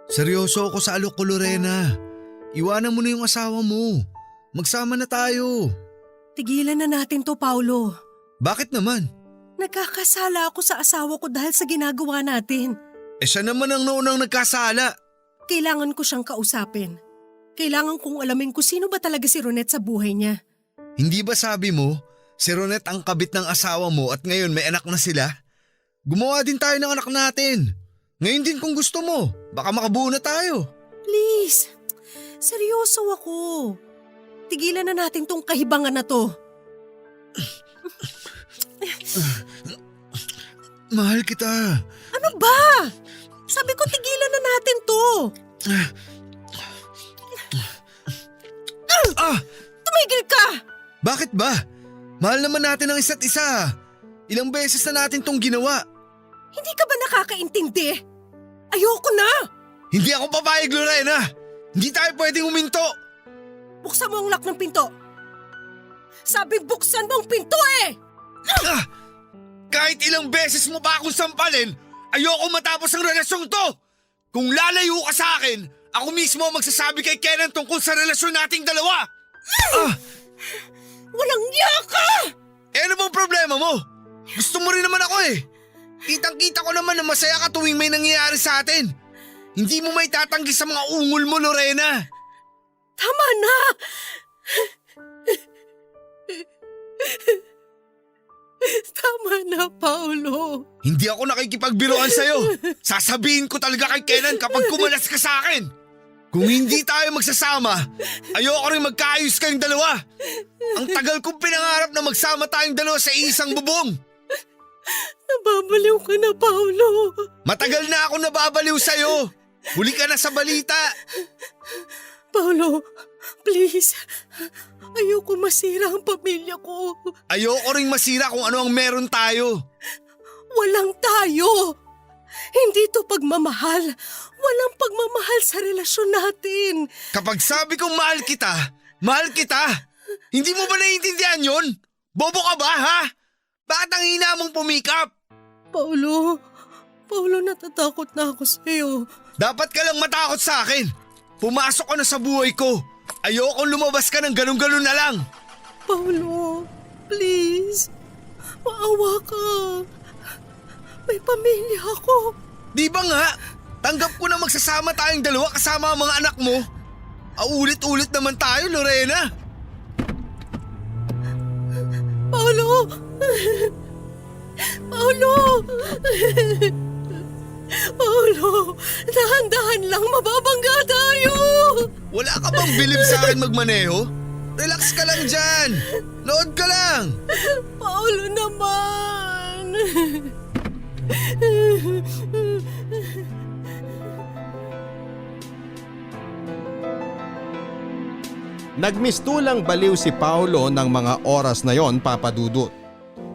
Seryoso ako sa alok ko, Lorena. Iwanan mo na yung asawa mo. Magsama na tayo. Tigilan na natin to, Paulo. Bakit naman? Nagkakasala ako sa asawa ko dahil sa ginagawa natin. Siya naman ang naunang nagkasala. Kailangan ko siyang kausapin. Kailangan kong alamin kung sino ba talaga si Ronette sa buhay niya. Hindi ba sabi mo, si Ronette ang kabit ng asawa mo at ngayon may anak na sila? Gumawa din tayo ng anak natin. Ngayon din kung gusto mo, baka makabuo na tayo. Please, seryoso ako. Tigilan na natin tong kahibangan na to. Mahal kita. Ano ba? Sabi ko tigilan na natin to. Tumigil ka! Bakit ba? Mahal naman natin ang isa't isa. Ilang beses na natin tong ginawa. Hindi ka ba nakakaintindi? Ayoko na! Hindi ako papayag, Lorena. Hindi tayo pwedeng huminto. Buksan mo ang lock ng pinto. Sabi buksan mo ang pinto eh! Kahit ilang beses mo pa akong sampalin, ayoko matapos ang relasyong to. Kung lalayo ka sa akin, ako mismo ang magsasabi kay Kenan tungkol sa relasyon nating dalawa. Walang yaka! Ano bang problema mo? Gusto mo rin naman ako eh. Kitang-kita ko naman na masaya ka tuwing may nangyayari sa atin. Hindi mo may tatanggi sa mga ungol mo, Lorena. Tama na! Tama na, Paulo. Hindi ako nakikipagbiruan sa'yo. Sasabihin ko talaga kay Kenan kapag kumalas ka sa akin. Kung hindi tayo magsasama, ayoko rin magkaayos kayong dalawa. Ang tagal kong pinangarap na magsama tayong dalawa sa isang bubong. Nababaliw ka na, Paulo. Matagal na ako nababaliw sa'yo. Huli ka na sa balita. Paulo, please. Ayoko masira ang pamilya ko. Ayoko ring masira kung ano ang meron tayo. Walang tayo. Hindi to pagmamahal. Walang pagmamahal sa relasyon natin. Kapag sabi kong mahal kita, mahal kita. Hindi mo ba naiintindihan yun? Bobo ka ba, ha? Bakit ang hina mong pumikap? Paulo, natatakot na ako sa'yo. Dapat ka lang matakot sa akin. Pumasok ka na sa buhay ko. Ayokong lumabas ka ng ganun-ganun na lang. Paulo, please. Maawa ka. May pamilya ako. Di ba nga? Tanggap ko na magsasama tayong dalawa kasama ang mga anak mo. Ulit-ulit naman tayo, Lorena. Paulo! Paulo! Paulo! Dahan-dahan lang, mababangga tayo! Wala ka bang bilib sa akin magmaneho? Relax ka lang dyan. Load ka lang. Paulo naman! Nagmistulang baliw si Paulo ng mga oras na yon, Papa Dudut.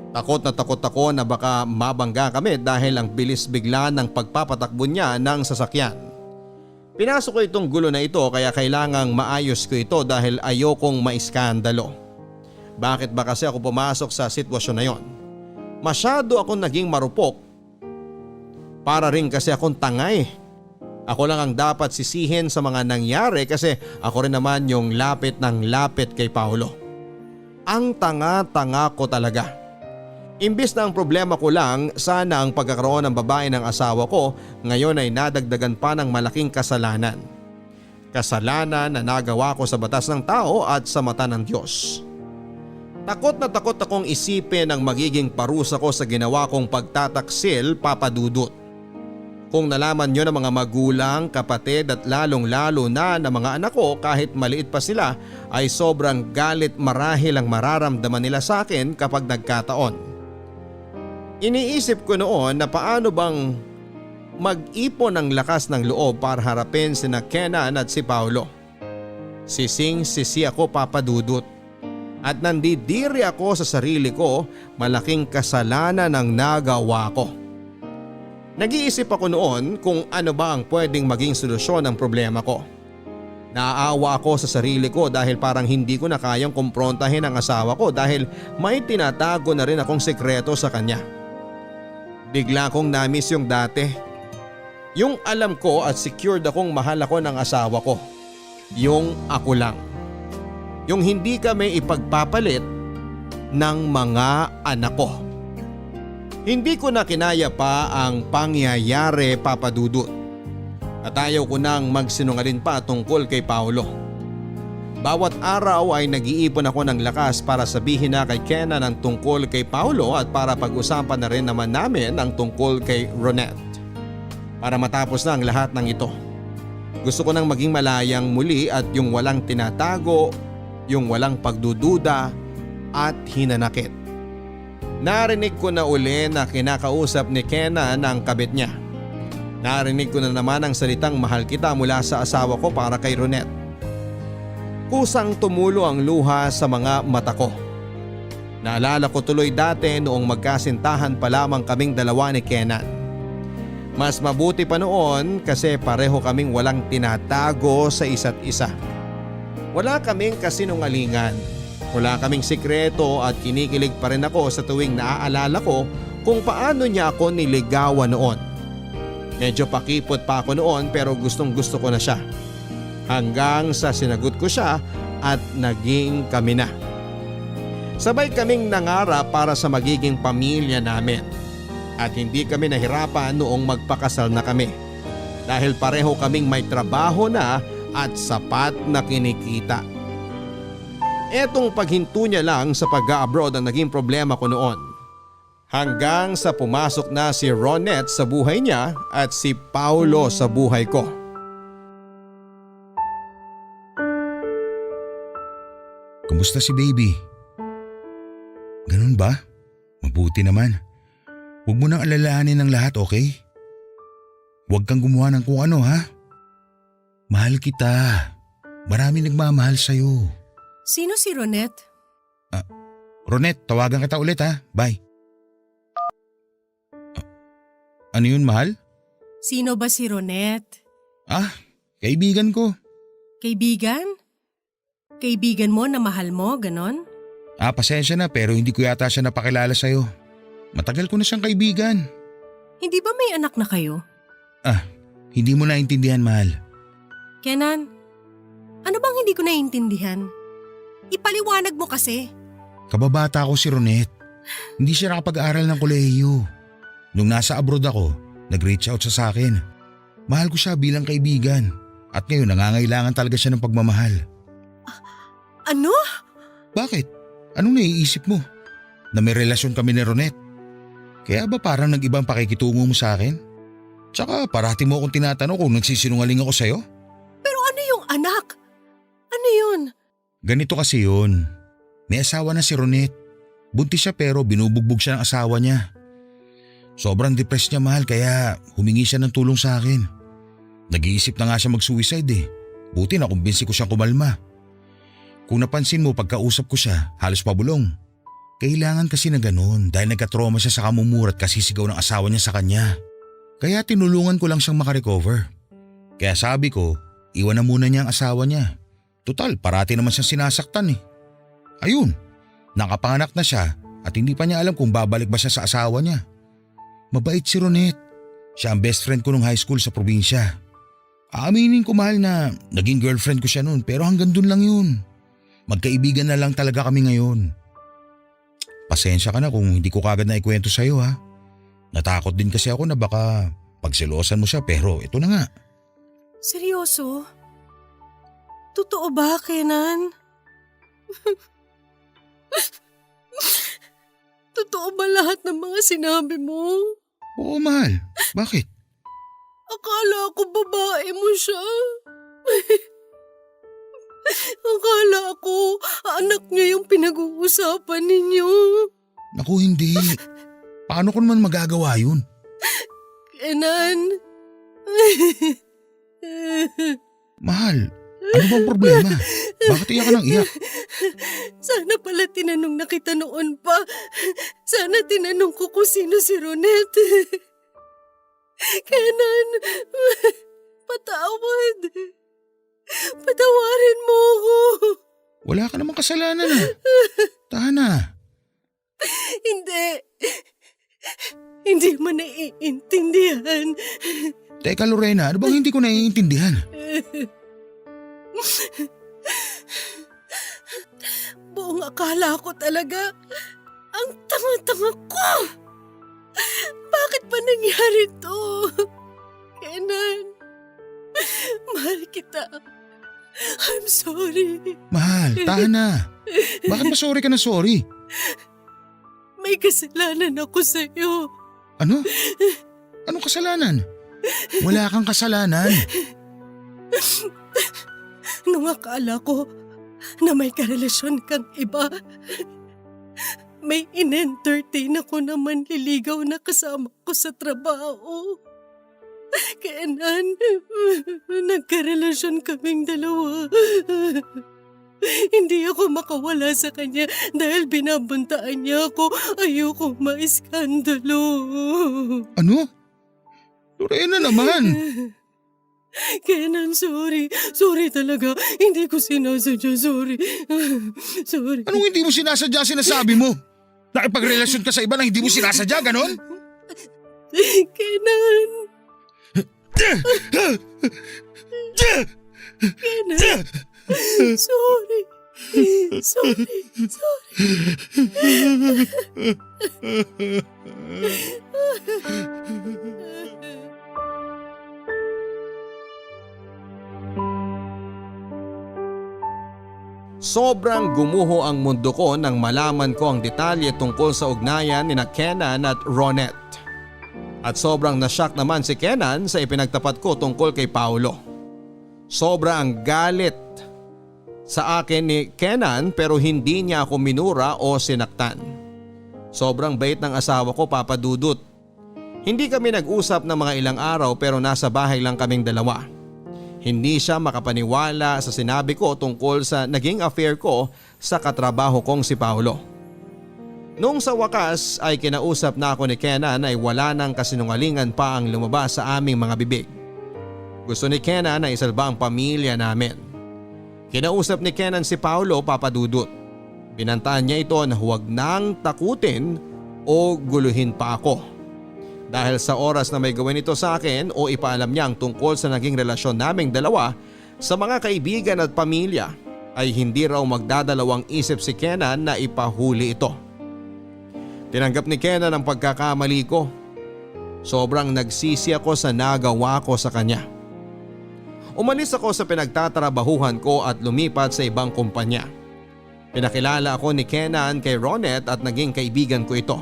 Takot na takot ako na baka mabangga kami dahil ang bilis bigla ng pagpapatakbo niya ng sasakyan. Pinasok ko itong gulo na ito kaya kailangang maayos ko ito dahil ayokong maiskandalo. Bakit ba kasi ako pumasok sa sitwasyon na yon? Masyado akong naging marupok. Para rin kasi akong tangay. Ako lang ang dapat sisihin sa mga nangyari kasi ako rin naman yung lapit ng lapit kay Paolo. Ang tanga-tanga ko talaga. Imbis na ang problema ko lang sana ang pagkakaroon ng babae ng asawa ko, ngayon ay nadagdagan pa ng malaking kasalanan. Kasalanan na nagawa ko sa batas ng tao at sa mata ng Diyos. Takot na takot akong isipin ang magiging parusa ko sa ginawa kong pagtataksil, Papa Dudut. Kung nalaman nyo ng mga magulang, kapatid at lalong-lalo na ng mga anak ko kahit maliit pa sila ay sobrang galit marahil ang mararamdaman nila sa akin kapag nagkataon. Iniisip ko noon na paano bang mag-ipon ng lakas ng loob para harapin sina Kenan at si Paolo. Sising-sisi ako, Papa Dudut. At nandidiri ako sa sarili ko, malaking kasalanan ang nagawa ko. Nag-iisip ako noon kung ano ba ang pwedeng maging solusyon ng problema ko. Naaawa ako sa sarili ko dahil parang hindi ko na kayang kumprontahin ang asawa ko dahil may tinatago na rin akong sekreto sa kanya. Bigla kong namiss yung dati. Yung alam ko at secured akong mahal ako ng asawa ko. Yung ako lang. Yung hindi kami ipagpapalit ng mga anak ko. Hindi ko na kinaya pa ang pangyayari, Papa Dudut. At ayaw ko nang magsinungaling pa tungkol kay Paolo. Bawat araw ay nag-iipon ako ng lakas para sabihin na kay Kenan ang tungkol kay Paolo at para pag-usapan na rin naman namin ang tungkol kay Ronette. Para matapos na ang lahat ng ito. Gusto ko nang maging malayang muli at yung walang tinatago, yung walang pagdududa at hinanakit. Narinig ko na uli na kinakausap ni Kenan ang kabit niya. Narinig ko na naman ang salitang mahal kita mula sa asawa ko para kay Ronette. Kusang tumulo ang luha sa mga mata ko. Naalala ko tuloy dati noong magkasintahan pa lamang kaming dalawa ni Kenan. Mas mabuti pa noon kasi pareho kaming walang tinatago sa isa't isa. Wala kaming kasinungalingan. Wala kaming sikreto at kinikilig pa rin ako sa tuwing naaalala ko kung paano niya ako niligawan noon. Medyo pakipot pa ako noon pero gustong gusto ko na siya. Hanggang sa sinagot ko siya at naging kami na. Sabay kaming nangarap para sa magiging pamilya namin. At hindi kami nahirapan noong magpakasal na kami. Dahil pareho kaming may trabaho na at sapat na kinikita. Etong paghinto niya lang sa pag-abroad ang naging problema ko noon. Hanggang sa pumasok na si Ronette sa buhay niya at si Paolo sa buhay ko. Kumusta si baby? Ganun ba? Mabuti naman. Huwag mo nang alalahanin ng lahat, okay? Huwag kang gumawa ng kung ano, ha? Mahal kita. Marami nagmamahal sa'yo. Sino si Ronette? Ronette, tawagan kita ulit, ha? Bye. Ano yun, mahal? Sino ba si Ronette? Kaibigan ko. Kaibigan? Kaibigan mo na mahal mo, ganon? Pasensya na pero hindi ko yata siya napakilala sa'yo. Matagal ko na siyang kaibigan. Hindi ba may anak na kayo? Hindi mo naintindihan, mahal. Kenan, ano bang hindi ko naiintindihan? Ipaliwanag mo kasi. Kababata ko si Ronette. Hindi siya nakapag-aral ng kolehiyo. Nung nasa abroad ako, nag-reach out siya sa akin. Mahal ko siya bilang kaibigan. At ngayon nangangailangan talaga siya ng pagmamahal. Ano? Bakit? Anong naiisip mo? Na may relasyon kami ni Ronette? Kaya ba parang nag-ibang pakikitungo mo sa akin? Tsaka parati mo akong tinatanong kung nagsisinungaling ako sa'yo? Pero ano yung anak? Ano yun? Ganito kasi yun. May asawa na si Ronette. Buntis siya pero binubugbog siya ng asawa niya. Sobrang depressed niya, mahal, kaya humingi siya ng tulong sa akin. Nag-iisip na nga siya mag-suicide eh. Buti nakumbinsi ko siyang kumalma. Kung napansin mo pagkausap ko siya, halos pabulong. Kailangan kasi na ganun dahil nagka-trauma siya sa kamumura at kasisigaw ng asawa niya sa kanya. Kaya tinulungan ko lang siyang makarecover. Kaya sabi ko, iwan na muna niya ang asawa niya. Tutal, parati naman siyang sinasaktan eh. Ayun, nakapanganak na siya at hindi pa niya alam kung babalik ba siya sa asawa niya. Mabait si Ronette. Siya ang best friend ko nung high school sa probinsya. Aaminin ko mahal na naging girlfriend ko siya noon pero hanggang dun lang yun. Magkaibigan na lang talaga kami ngayon. Pasensya ka na kung hindi ko kagad na ikwento sa'yo ha. Natakot din kasi ako na baka pagselosan mo siya pero ito na nga. Seryoso? Totoo ba, Kenan? Totoo ba lahat ng mga sinabi mo? Oo mahal, bakit? Akala ko babae mo siya. Akala ko anak niya yung pinag-uusapan ninyo. Naku hindi. Paano ko naman magagawa yun? Kenan. Mahal, ano bang problema? Bakit iyak ka ng iyak? Sana pala tinanong na kita noon pa. Sana tinanong ko kung sino si Ronette. Kenan, patawad. Patawarin mo ako. Wala ka namang kasalanan ah. Tahan na. Hindi. Hindi mo naiintindihan. Teka Lorena, ano bang hindi ko naiintindihan? Buong akala ko talaga, ang tanga-tanga ko. Bakit pa nangyari to? Kenan, mahal kita. I'm sorry. Mahal, tahan na. Bakit ba sorry ka na sorry? May kasalanan ako sa'yo. Ano? Anong kasalanan? Wala kang kasalanan. Nung akala ko na may karelasyon kang iba, may in-entertain ako na manliligaw na kasama ko sa trabaho. Kenan, nagkarelasyon kaming dalawa. Hindi ako makawala sa kanya dahil binabuntaan niya ako. Ayoko maiskandalo. Ano? Lorena naman. Kenan, sorry. Sorry talaga. Hindi ko sinasadya. Sorry. Sorry. Anong hindi mo sinasadya sinasabi mo? Nakipagrelasyon ka sa iba na hindi mo sinasadya, ganon? Kenan. Kenan. Sorry. Sorry. Sobrang gumuho ang mundo ko nang malaman ko ang detalye tungkol sa ugnayan ni Kenan at Ronette. At sobrang nashock naman si Kenan sa ipinagtapat ko tungkol kay Paolo. Sobra ang galit sa akin ni Kenan pero hindi niya ako minura o sinaktan. Sobrang bait ng asawa ko, Papa Dudut. Hindi kami nag-usap ng mga ilang araw pero nasa bahay lang kaming dalawa. Hindi siya makapaniwala sa sinabi ko tungkol sa naging affair ko sa katrabaho kong si Paolo. Nung sa wakas ay kinausap na ako ni Kenan ay wala nang kasinungalingan pa ang lumabas sa aming mga bibig. Gusto ni Kenan na isalba ang pamilya namin. Kinausap ni Kenan si Paolo, Papa Dudut. Binantaan niya ito na huwag nang takutin o guluhin pa ako. Dahil sa oras na may gawin ito sa akin o ipaalam niya ang tungkol sa naging relasyon naming dalawa sa mga kaibigan at pamilya ay hindi raw magdadalawang isip si Kenan na ipahuli ito. Tinanggap ni Kenan ang pagkakamali ko. Sobrang nagsisi ako sa nagawa ko sa kanya. Umalis ako sa pinagtatrabahuhan ko at lumipat sa ibang kumpanya. Pinakilala ako ni Kenan kay Ronette at naging kaibigan ko ito.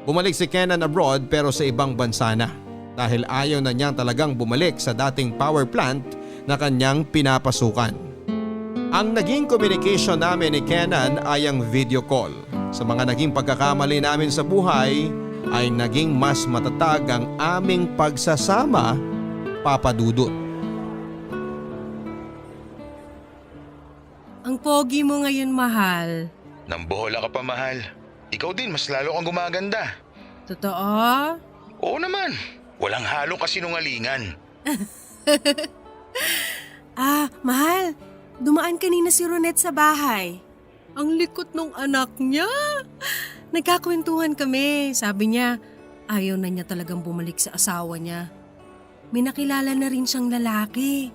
Bumalik si Kenan abroad pero sa ibang bansa na dahil ayaw na niyang talagang bumalik sa dating power plant na kanyang pinapasukan. Ang naging communication namin ni Kenan ay ang video call. Sa mga naging pagkakamali namin sa buhay ay naging mas matatag ang aming pagsasama, Papa Dudut. Ang pogi mo ngayon, mahal. Nambola ka pa, mahal. Ikaw din, mas lalo kang gumaganda. Totoo? Oo naman. Walang halong kasinungalingan. Mahal. Dumaan kanina si Ronette sa bahay. Ang likot nung anak niya. Nagkakwentuhan kami. Sabi niya, ayaw na niya talagang bumalik sa asawa niya. May nakilala na rin siyang lalaki.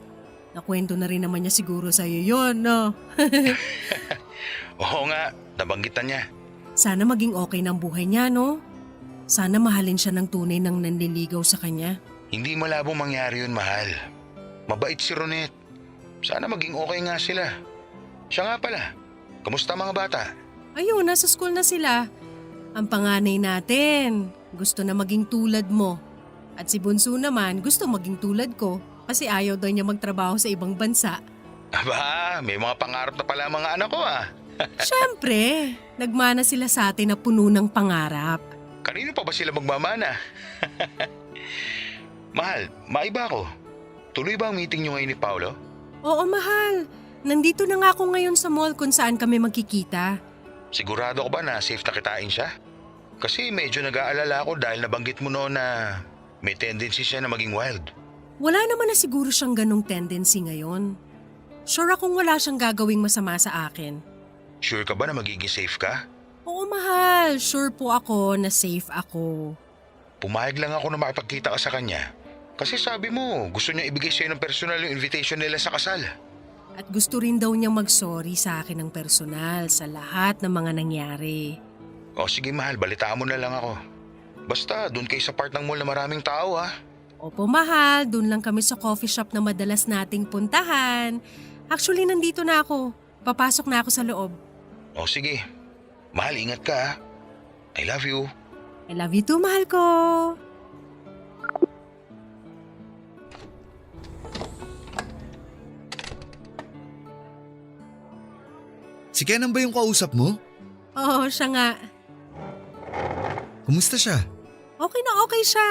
Nakwento na rin naman niya siguro sa'yo yun, no? Oo nga, nabanggitan niya. Sana maging okay ng buhay niya, no? Sana mahalin siya ng tunay ng nanliligaw sa kanya. Hindi malabong mangyari yun, mahal. Mabait si Ronette. Sana maging okay nga sila. Siya nga pala, kamusta mga bata? Ayun, nasa school na sila. Ang panganay natin, gusto na maging tulad mo. At si Bunso naman, gusto maging tulad ko kasi ayaw daw niya magtrabaho sa ibang bansa. Aba, may mga pangarap na pala mga anak ko ah. Siyempre, nagmana sila sa atin na puno ng pangarap. Kanino pa ba sila magmamana? Mahal, maiba ko. Tuloy ba ang meeting niyo ngayon ni Paolo? Oo, mahal. Nandito na nga ako ngayon sa mall kung saan kami magkikita. Sigurado ko ba na safe na kitain siya? Kasi medyo nag-aalala ako dahil nabanggit mo noon na may tendency siya na maging wild. Wala naman na siguro siyang ganong tendency ngayon. Sure akong wala siyang gagawing masama sa akin. Sure ka ba na magiging safe ka? Oo, mahal. Sure po ako na safe ako. Pumayag lang ako na makipagkita ka sa kanya. Kasi sabi mo, gusto niya ibigay sa'yo ng personal yung invitation nila sa kasal. At gusto rin daw niyang mag-sorry sa akin ng personal sa lahat ng mga nangyari. O sige mahal, balitaan mo na lang ako. Basta, doon kayo sa part ng mall na maraming tao ha. Opo, mahal. Doon lang kami sa coffee shop na madalas nating puntahan. Actually, nandito na ako. Papasok na ako sa loob. O sige, mahal ingat ka ha. I love you. I love you too, mahal ko. Si Kenan ba yung kausap mo? Oo, siya nga. Kumusta siya? Okay na okay siya.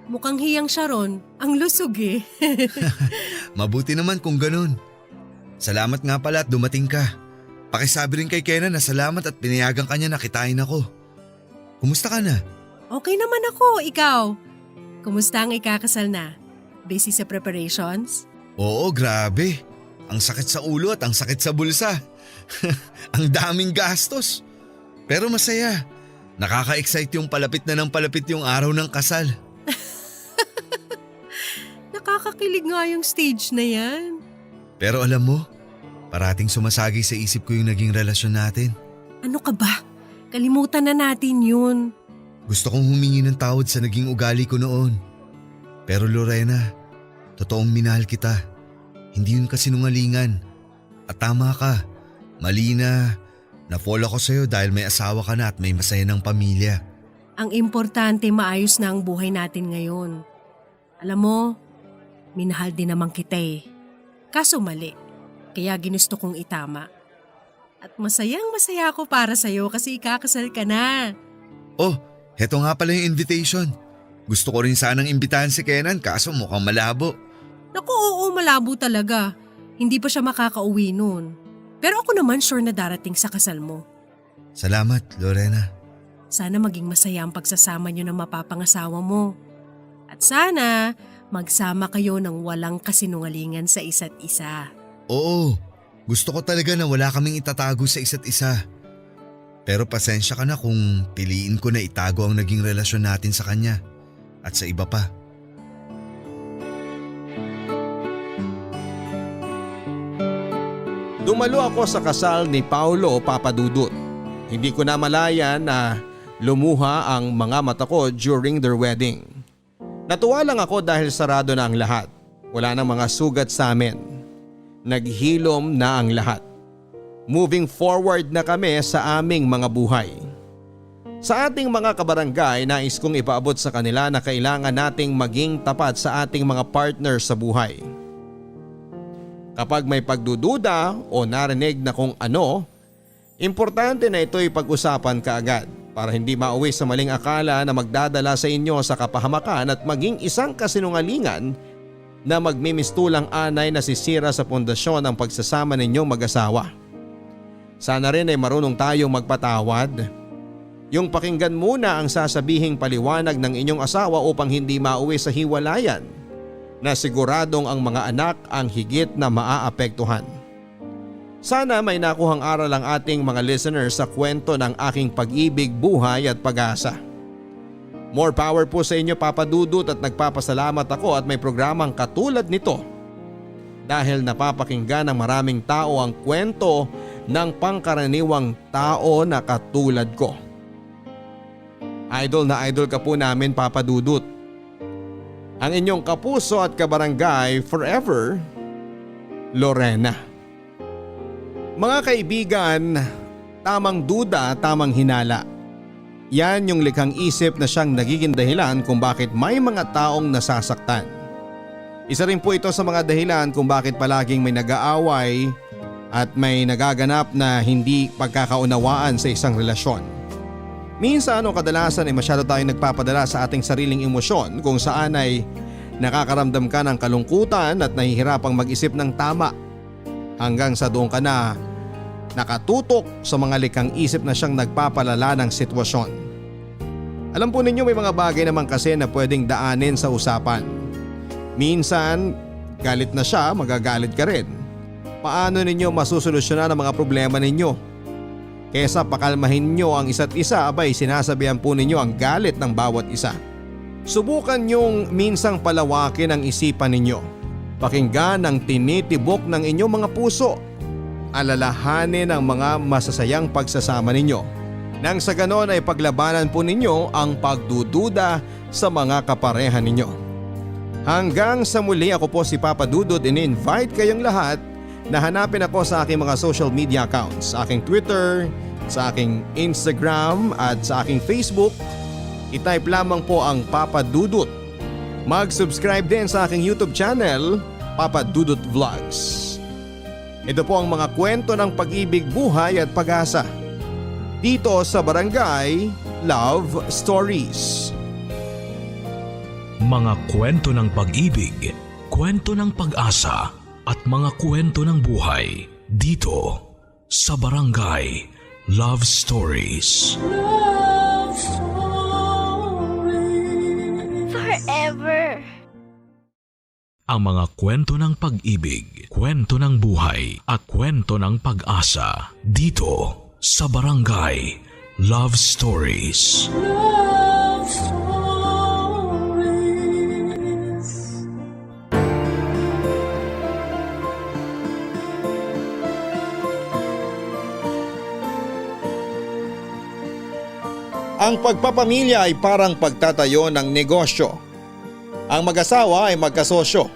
Mukhang hiyang siya ron. Ang lusog eh. Mabuti naman kung ganun. Salamat nga pala at dumating ka. Pakisabi rin kay Kenan na salamat at pinayagan kanya na kitain ako. Kumusta ka na? Okay naman ako, ikaw. Kumusta ang ikakasal na? Busy sa preparations? Oo, grabe. Ang sakit sa ulo at ang sakit sa bulsa. Ang daming gastos. Pero masaya. Nakaka-excite yung palapit na ng palapit yung araw ng kasal. Nakakakilig nga yung stage na yan. Pero alam mo, parating sumasagi sa isip ko yung naging relasyon natin. Ano ka ba? Kalimutan na natin yun. Gusto kong humingi ng tawad sa naging ugali ko noon. Pero Lorena, totoong minahal kita. Hindi yun kasinungalingan. At tama ka, mali na-fall ako sa'yo dahil may asawa ka na at may masaya ng pamilya. Ang importante maayos na ang buhay natin ngayon. Alam mo, minahal din naman kita eh. Kaso mali, kaya ginusto kong itama. At masayang masaya ako para sa'yo kasi ikakasal ka na. Oh, heto nga pala yung invitation. Gusto ko rin sanang imbitahan si Kenan kaso mukhang malabo. Naku, oo, malabo talaga. Hindi pa siya makakauwi noon. Pero ako naman sure na darating sa kasal mo. Salamat, Lorena. Sana maging masaya ang pagsasama niyo ng mapapangasawa mo. At sana magsama kayo ng walang kasinungalingan sa isa't isa. Oo, gusto ko talaga na wala kaming itatago sa isa't isa. Pero pasensya ka na kung piliin ko na itago ang naging relasyon natin sa kanya at sa iba pa. Dumalo ako sa kasal ni Paolo Papadudut. Hindi ko na malayan na lumuha ang mga mata ko during their wedding. Natuwa lang ako dahil sarado na ang lahat. Wala nang mga sugat sa amin. Naghilom na ang lahat. Moving forward na kami sa aming mga buhay. Sa ating mga kabarangay, nais kong ipaabot sa kanila na kailangan nating maging tapat sa ating mga partner sa buhay. Kapag may pagdududa o narinig na kung ano, importante na ito'y pag-usapan kaagad para hindi mauwi sa maling akala na magdadala sa inyo sa kapahamakan at maging isang kasinungalingan na magmimistulang anay na sisira sa pundasyon ng pagsasama ninyong mag-asawa. Sana rin ay marunong tayong magpatawad. Yung pakinggan muna ang sasabihing paliwanag ng inyong asawa upang hindi mauwi sa hiwalayan na siguradong ang mga anak ang higit na maaapektuhan. Sana may nakuhang aral ang ating mga listeners sa kwento ng aking pag-ibig, buhay at pag-asa. More power po sa inyo Papa Dudut at nagpapasalamat ako at may programang katulad nito dahil napapakinggan ng maraming tao ang kwento ng pangkaraniwang tao na katulad ko. Idol na idol ka po namin Papa Dudut. Ang inyong kapuso at kabarangay forever, Lorena. Mga kaibigan, tamang duda, tamang hinala. Yan yung likhang isip na siyang nagiging dahilan kung bakit may mga taong nasasaktan. Isa rin po ito sa mga dahilan kung bakit palaging may nag-aaway at may nagaganap na hindi pagkakaunawaan sa isang relasyon. Minsan o kadalasan ay masyado tayong nagpapadala sa ating sariling emosyon kung saan ay nakakaramdam ka ng kalungkutan at nahihirapang mag-isip ng tama hanggang sa doon ka na nakatutok sa mga likhang isip na siyang nagpapalala ng sitwasyon. Alam po ninyo may mga bagay naman kasi na pwedeng daanin sa usapan. Minsan galit na siya, magagalit ka rin. Paano ninyo masusolusyonan ang mga problema ninyo? Kesa pakalmahin nyo ang isa't isa, abay sinasabihan po ninyo ang galit ng bawat isa. Subukan nyong minsang palawakin ang isipan ninyo. Pakinggan ang tinitibok ng inyong mga puso. Alalahanin ang mga masasayang pagsasama ninyo. Nang sa ganon ay paglabanan po ninyo ang pagdududa sa mga kapareha ninyo. Hanggang sa muli, ako po si Papa Dudut, in-invite kayong lahat na hanapin ako sa aking mga social media accounts, sa aking Twitter, sa aking Instagram at sa aking Facebook. I-type lamang po ang Papa Dudut. Mag-subscribe din sa aking YouTube channel, Papa Dudut Vlogs. Ito po ang mga kwento ng pag-ibig, buhay at pag-asa dito sa Barangay Love Stories. Mga kwento ng pag-ibig, kwento ng pag-asa at mga kwento ng buhay dito sa Barangay Love Stories. Love Stories. Forever. Ang mga kwento ng pag-ibig, kwento ng buhay at kwento ng pag-asa dito sa Barangay Love Stories. Love Stories. Ang pagpapamilya ay parang pagtatayo ng negosyo. Ang mag-asawa ay magkasosyo.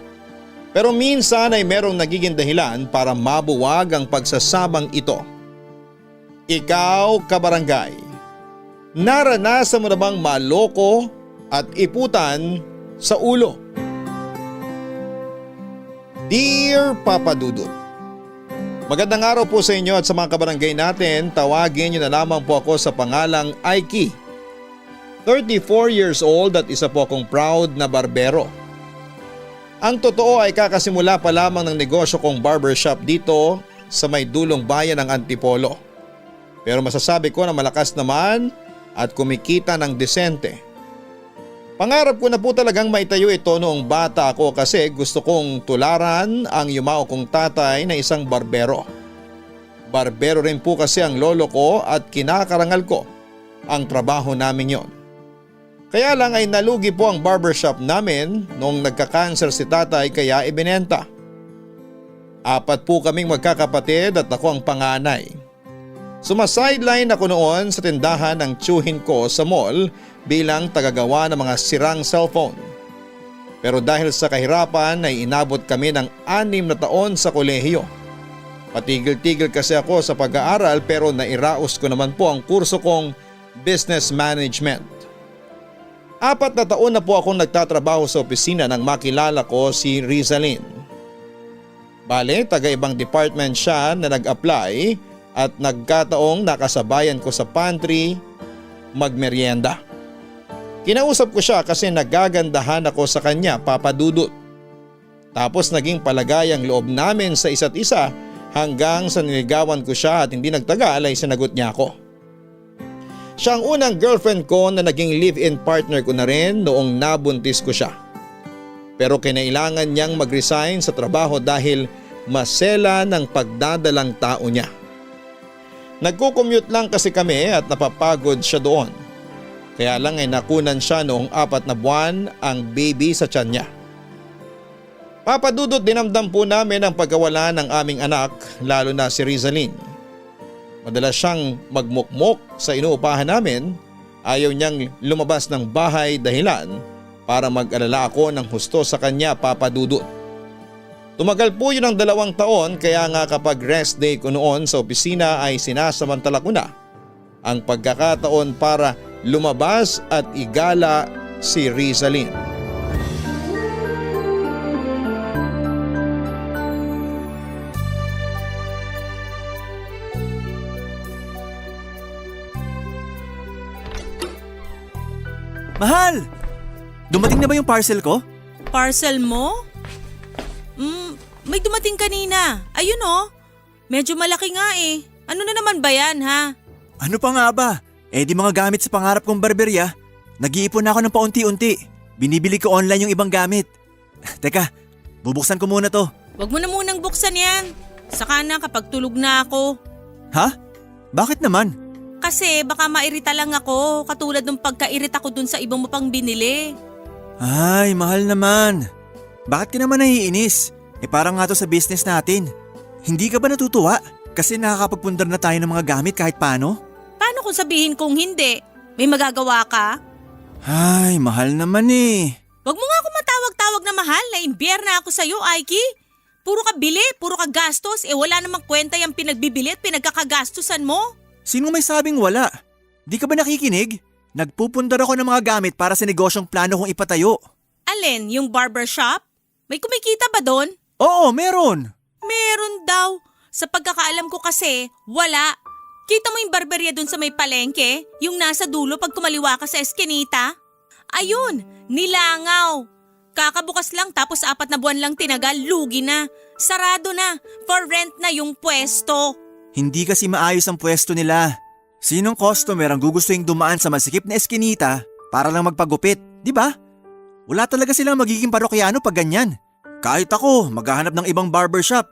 Pero minsan ay merong nagiging dahilan para mabuwag ang pagsasabang ito. Ikaw, kabarangay, naranasan mo na bang maloko at iputan sa ulo? Dear Papa Dudut, magandang araw po sa inyo at sa mga kabarangay natin. Tawagin niyo na lamang po ako sa pangalang Aiki. 34 years old at isa po akong proud na barbero. Ang totoo ay kakasimula pa lamang ng negosyo kong barbershop dito sa may dulong bayan ng Antipolo. Pero masasabi ko na malakas naman at kumikita ng desente. Pangarap ko na po talagang maitayo ito noong bata ako kasi gusto kong tularan ang yumao kong tatay na isang barbero. Barbero rin po kasi ang lolo ko at kinakarangal ko ang trabaho namin yon. Kaya lang ay nalugi po ang barbershop namin noong nagka-cancer si tatay kaya ibinenta. 4 po kaming magkakapatid at ako ang panganay. Sumasideline ako noon sa tindahan ng tiyuhin ko sa mall bilang tagagawa ng mga sirang cellphone. Pero dahil sa kahirapan ay inabot kami ng 6 na taon sa kolehiyo. Patigil-tigil kasi ako sa pag-aaral pero nairaos ko naman po ang kurso kong business management. 4 na taon na po akong nagtatrabaho sa opisina nang makilala ko si Rizalyn. Bale, taga-ibang department siya na nag-apply at nagkataong nakasabayan ko sa pantry magmeryenda. Kinausap ko siya kasi nagagandahan ako sa kanya, Papa Dudut. Tapos naging palagay ang loob namin sa isa't isa Hanggang sa niligawan ko siya at hindi nagtagal ay sinagot niya ako. Siya ang unang girlfriend ko na naging live-in partner ko na rin noong nabuntis ko siya. Pero kinailangan niyang mag-resign sa trabaho dahil masela ng pagdadalang tao niya. Nagko-commute lang kasi kami at napapagod siya doon. Kaya lang ay nakunan siya noong 4 na buwan ang baby sa tiyan niya. Papadudot dinamdam po namin ang pagkawala ng aming anak, lalo na si Rizalyn. Madalas siyang magmukmok sa inuupahan namin. Ayaw niyang lumabas ng bahay dahilan para mag-alala ako ng husto sa kanya, Papa Dudut. Tumagal po yun ng 2 taon, kaya nga kapag rest day ko noon sa opisina ay sinasamantala ko na ang pagkakataon para lumabas at igala si Rizalyn. Mahal! Dumating na ba yung parcel ko? Parcel mo? May dumating kanina. Ayun oh. Medyo malaki nga eh. Ano na naman ba yan ha? Ano pa nga ba? Di mga gamit sa pangarap kong barberya. Nag-iipon na ako ng paunti-unti. Binibili ko online yung ibang gamit. Teka, bubuksan ko muna to. Wag mo na munang buksan yan. Saka na kapag tulog na ako. Ha? Bakit naman? Kasi baka mairita lang ako katulad ng pagkairita ko dun sa ibang mo pang binili. Ay, mahal naman. Bakit ka naman naiinis? Parang nga to sa business natin. Hindi ka ba natutuwa? Kasi nakakapagpundar na tayo ng mga gamit kahit paano? Paano kung sabihin kong hindi? May magagawa ka? Ay, mahal naman eh. Wag mo nga ako matawag-tawag na mahal. Naimbyer na ako sa'yo, Aiki. Puro ka bili, puro ka gastos. Wala namang kwenta yung pinagbibili at pinagkakagastusan mo. Sino may sabing wala? Di ka ba nakikinig? Nagpupundar ako ng mga gamit para sa negosyong plano kong ipatayo. Alin, yung barbershop? May kumikita ba doon? Oo, meron. Meron daw. Sa pagkakaalam ko kasi, wala. Kita mo yung barberya dun sa may palengke? Yung nasa dulo pag kumaliwa ka sa eskinita? Ayun, nilangaw. Kakabukas lang tapos 4 na buwan lang tinagal, lugi na. Sarado na, for rent na yung pwesto. Hindi kasi maayos ang pwesto nila. Sinong customer ang gugustuhin dumaan sa masikip na eskinita para lang magpagupit, di ba? Wala talaga silang magiging parokyano pag ganyan. Kahit ako, maghahanap ng ibang barbershop.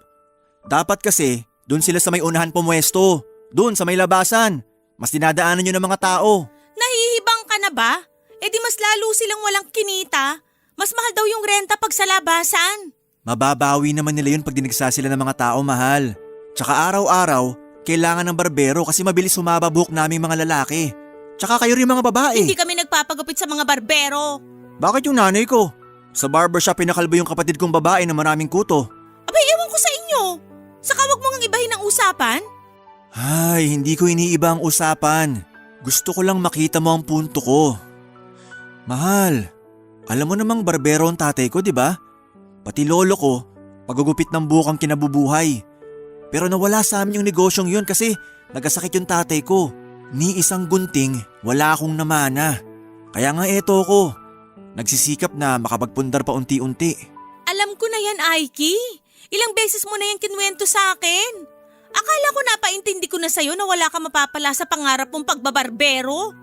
Dapat kasi, dun sila sa may unahan pumwesto. Dun sa may labasan. Mas dinadaanan nyo ng mga tao. Nahihibang ka na ba? Di mas lalo silang walang kinita. Mas mahal daw yung renta pag sa labasan. Mababawi naman nila yun pag dinigsa sila ng mga tao, mahal. Tsaka araw-araw, kailangan ng barbero kasi mabilis humaba buhok naming mga lalaki. Tsaka kayo rin mga babae. Hindi kami nagpapagupit sa mga barbero. Bakit yung nanay ko? Sa barbershop pinakalbo yung kapatid kong babae na maraming kuto. Abay, ewan ko sa inyo. Saka wag mo ngang ibahin ang usapan. Ay, hindi ko iniiba ang usapan. Gusto ko lang makita mo ang punto ko. Mahal, alam mo namang barbero ang tatay ko, di ba? Pati lolo ko, pagugupit ng buhok ang kinabubuhay. Pero nawala sa amin yung negosyong yun kasi nagkasakit yung tatay ko. Ni isang gunting, wala akong namana. Kaya nga eto ko, nagsisikap na makapagpundar pa unti-unti. Alam ko na yan, Aiki. Ilang beses mo na yan kinwento sa akin. Akala ko napaintindi ko na sa'yo na wala ka mapapala sa pangarap mong pagbabarbero.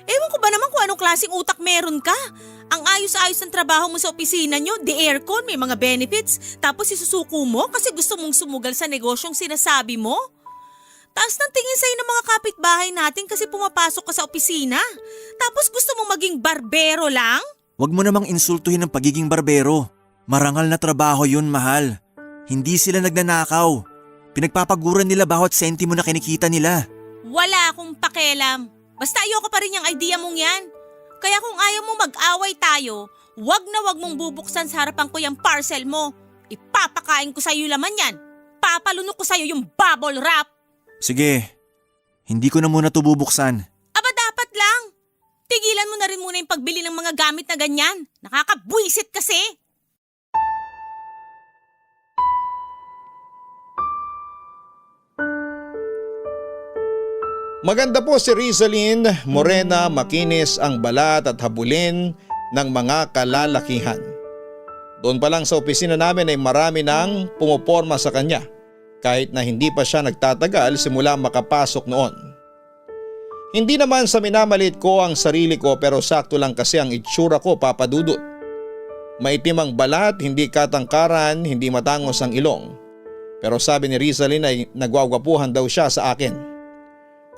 Ewan ko ba naman kung anong klaseng utak meron ka? Ang ayos-ayos ng trabaho mo sa opisina nyo, the aircon, may mga benefits, tapos isusuko mo kasi gusto mong sumugal sa negosyong sinasabi mo? Taas ng tingin sa'yo ng mga kapitbahay natin kasi pumapasok ka sa opisina. Tapos gusto mong maging barbero lang? Huwag mo namang insultuhin ang pagiging barbero. Marangal na trabaho yun, mahal. Hindi sila nagnanakaw. Pinagpapaguran nila bawat sentimo na kinikita nila. Wala akong pakialam. Basta ayoko pa rin yung idea mong yan. Kaya kung ayaw mo mag-away tayo, wag mong bubuksan sa harapan ko yung parcel mo. Ipapakain ko sa'yo laman yan. Papalunok ko sa'yo yung bubble wrap. Sige, hindi ko na muna ito bubuksan. Aba dapat lang. Tigilan mo na rin muna yung pagbili ng mga gamit na ganyan. Nakakabwisit kasi. Maganda po si Rizalyn, morena, makinis ang balat at habulin ng mga kalalakihan. Doon pa lang sa opisina namin ay marami nang pumoporma sa kanya. kahit na hindi pa siya nagtatagal simula makapasok noon. Hindi naman sa minamalit ko ang sarili ko pero sakto lang kasi ang itsura ko, Papa Dudut. Maitim ang balat, hindi katangkaran, hindi matangos ang ilong. Pero sabi ni Rizalyn ay nagwagwapuhan daw siya sa akin.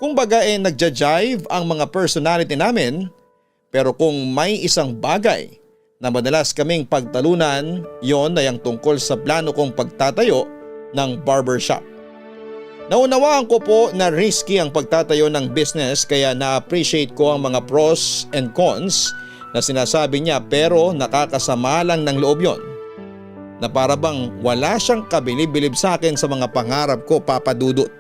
Kung baga nagja-jive ang mga personality namin, pero kung may isang bagay na madalas kaming pagtalunan, yon ay ang tungkol sa plano kong pagtatayo ng barbershop. Naunawaan ko po na risky ang pagtatayo ng business kaya na-appreciate ko ang mga pros and cons na sinasabi niya pero nakakasama lang ng loob yon. Na para bang wala siyang kabilib-bilib sa akin sa mga pangarap ko, Papa Dudut.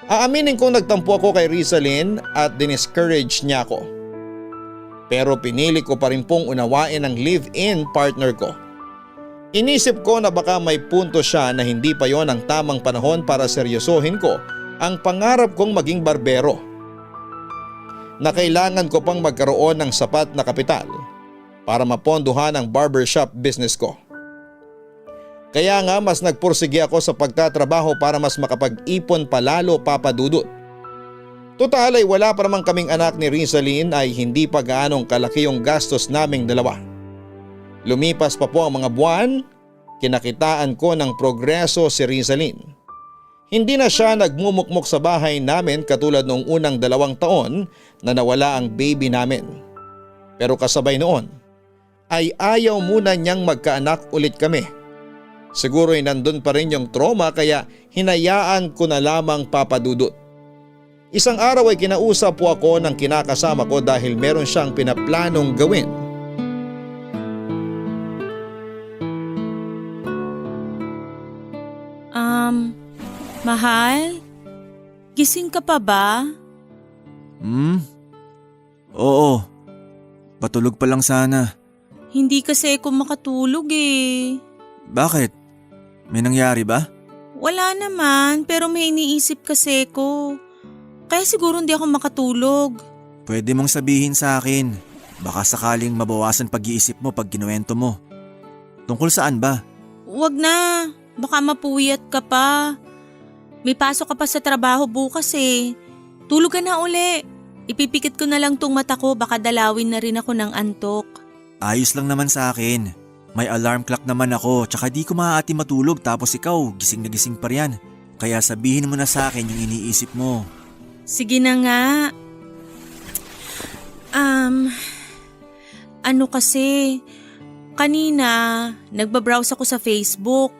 Aaminin kong nagtampo ako kay Rizalyn at diniscourage niya ako. Pero pinili ko pa rin pong unawain ang live-in partner ko. Inisip ko na baka may punto siya na hindi pa yon ang tamang panahon para seryosohin ko ang pangarap kong maging barbero. Na kailangan ko pang magkaroon ng sapat na kapital para mapondohan ang barbershop business ko. Kaya nga mas nagpursige ako sa pagtatrabaho para mas makapag-ipon palalo, Papa Dudut. Total ay wala pa naman kaming anak ni Rizalyn ay hindi pa gaanong kalaki yung gastos naming dalawa. Lumipas pa po ang mga buwan, kinakitaan ko ng progreso si Rizalyn. Hindi na siya nagmumukmok sa bahay namin katulad noong unang 2 taon na nawala ang baby namin. Pero kasabay noon ay ayaw muna niyang magkaanak ulit kami. Siguro ay nandun pa rin yung trauma kaya hinayaan ko na lamang, Papa Dudut. Isang araw ay kinausap po ako ng kinakasama ko dahil meron siyang pinaplanong gawin. Mahal? Gising ka pa ba? Oo. Patulog pa lang sana. Hindi kasi ako makatulog eh. Bakit? May nangyari ba? Wala naman, pero may iniisip kasi ko. Kaya siguro hindi ako makatulog. Pwede mong sabihin sa akin. Baka sakaling mabawasan pag-iisip mo pag kinuwento mo. Tungkol saan ba? Wag na, baka mapuyat ka pa. May pasok ka pa sa trabaho bukas eh. Tulog ka na uli. Ipipikit ko na lang tong mata ko, baka dalawin na rin ako ng antok. Ayos lang naman sa akin. May alarm clock naman ako, tsaka di ko maaati matulog tapos ikaw gising na gising pa riyan. Kaya sabihin mo na sa akin yung iniisip mo. Sige na nga. Ano kasi, kanina nagbabrowse ako sa Facebook.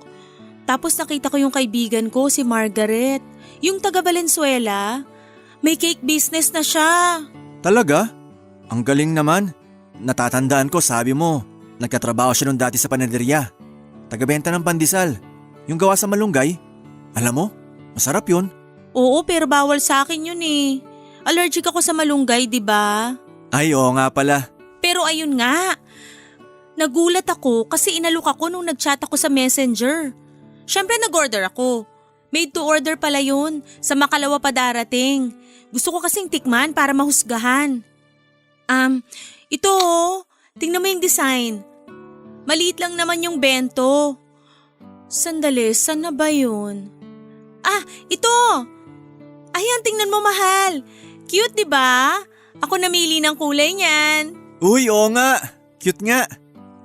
Tapos nakita ko yung kaibigan ko, si Margaret, yung taga Valenzuela. May cake business na siya. Talaga? Ang galing naman. Natatandaan ko, sabi mo, nagkatrabaho siya nung dati sa panaderya. Tagabenta ng pandesal. Yung gawa sa malunggay. Alam mo, masarap yun. Oo, pero bawal sa akin yun eh. Allergic ako sa malunggay, di ba? Ay, oo nga pala. Pero ayun nga. Nagulat ako kasi inalok ako nung nagchat ako sa Messenger. Syempre nag-order ako. Made to order pala yun. Sa makalawa pa darating. Gusto ko kasing tikman para mahusgahan. Ito oh. Tingnan mo yung design. Maliit lang naman yung bento. Sandali, saan na ba yun? Ito! Ayan, tingnan mo mahal. Cute, di ba? Ako namili ng kulay niyan. Uy, oo nga. Cute nga.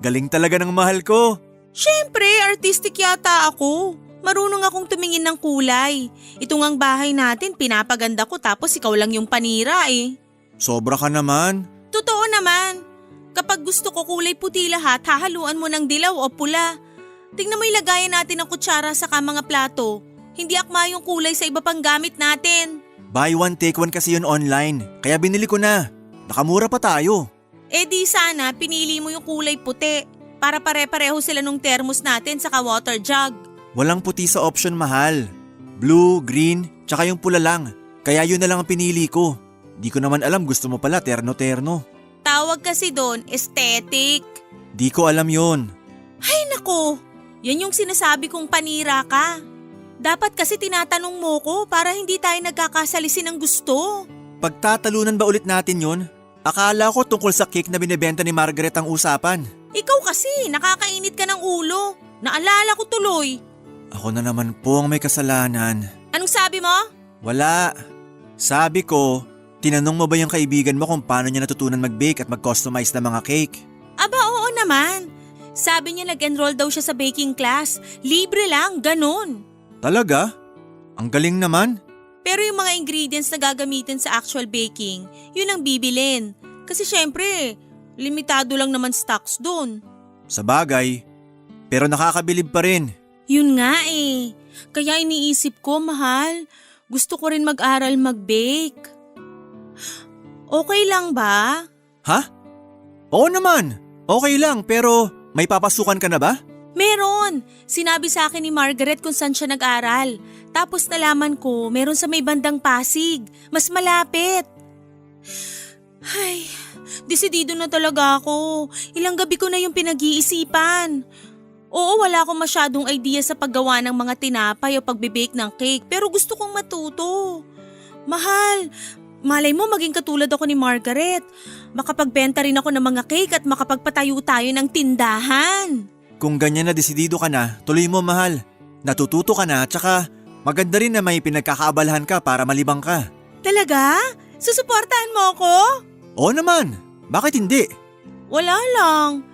Galing talaga ng mahal ko. Syempre, artistic yata ako. Marunong akong tumingin ng kulay. Ito ngang bahay natin, pinapaganda ko tapos ikaw lang yung panira eh. Sobra ka naman. Totoo naman. Kapag gusto ko kulay puti lahat, hahaluan mo ng dilaw o pula. Tingnan mo yung lagayan natin ng kutsara sa mga plato. Hindi akma yung kulay sa iba pang gamit natin. Buy one take one kasi yun online. Kaya binili ko na. Nakamura pa tayo. Eh di sana pinili mo yung kulay puti. Para pare-pareho sila nung thermos natin saka water jug. Walang puti sa option, mahal. Blue, green, tsaka yung pula lang. Kaya yun na lang ang pinili ko. Di ko naman alam, gusto mo pala terno-terno. Tawag kasi doon, aesthetic. Di ko alam yun. Ay nako, yan yung sinasabi kong panira ka. Dapat kasi tinatanong mo ko para hindi tayo nagkakasalisi ng gusto. Pagtatalunan ba ulit natin yun? Akala ko tungkol sa cake na binibenta ni Margaret ang usapan. Ikaw kasi, nakakainit ka ng ulo. Naalala ko tuloy. Ako na naman po ang may kasalanan. Anong sabi mo? Wala. Sabi ko, tinanong mo ba yung kaibigan mo kung paano niya natutunan mag-bake at mag-customize ng mga cake? Aba, oo naman. Sabi niya nag-enroll daw siya sa baking class. Libre lang, ganun. Talaga? Ang galing naman. Pero yung mga ingredients na gagamitin sa actual baking, yun ang bibilin. Kasi syempre, limitado lang naman stocks dun. Sa bagay. Pero nakakabilib pa rin. Yun nga eh. Kaya iniisip ko, mahal, gusto ko rin mag-aral mag-bake. Okay lang ba? Ha? Oo naman. Okay lang pero may papasukan ka na ba? Meron. Sinabi sa akin ni Margaret kung saan siya nag-aral. Tapos nalaman ko, meron sa may bandang Pasig. Mas malapit. Ay, desidido na talaga ako. Ilang gabi ko na yung pinag-iisipan. Oo, wala akong masyadong idea sa paggawa ng mga tinapay o pagbe-bake ng cake pero gusto kong matuto. Mahal, malay mo maging katulad ako ni Margaret. Makapagbenta rin ako ng mga cake at makapagpatayo tayo ng tindahan. Kung ganyan na desidido ka na, tuloy mo mahal. Natututo ka na at saka maganda rin na may pinagkakaabalahan ka para malibang ka. Talaga? Susuportahan mo ako? Oo naman. Bakit hindi? Wala lang.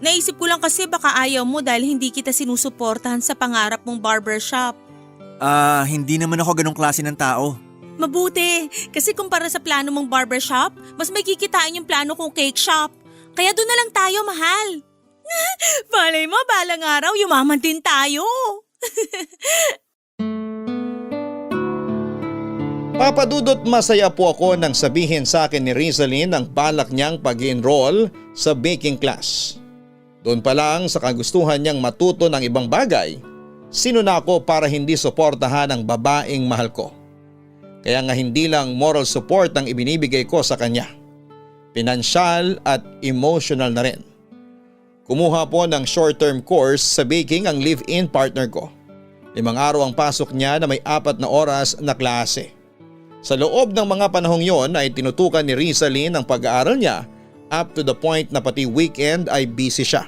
Naisip ko lang kasi baka ayaw mo dahil hindi kita sinusuportahan sa pangarap mong barbershop. Hindi naman ako ganong klase ng tao. Mabuti, kasi kumpara sa plano mong barbershop, mas may kikitain yung plano kong cake shop. Kaya doon na lang tayo, mahal. Malay mo, balang araw, yumaman din tayo. Papadudot masaya po ako nang sabihin sa akin ni Rizalyn ang balak niyang pag-enroll sa baking class. Doon pa lang sa kagustuhan niyang matuto ng ibang bagay, sinuna ko para hindi suportahan ang babaeng mahal ko. Kaya nga hindi lang moral support ang ibinibigay ko sa kanya. Pinansyal at emotional na rin. Kumuha po ng short-term course sa baking ang live-in partner ko. 5 araw ang pasok niya na may 4 na oras na klase. Sa loob ng mga panahong yon ay tinutukan ni Rizalyn ang pag-aaral niya up to the point na pati weekend ay busy siya.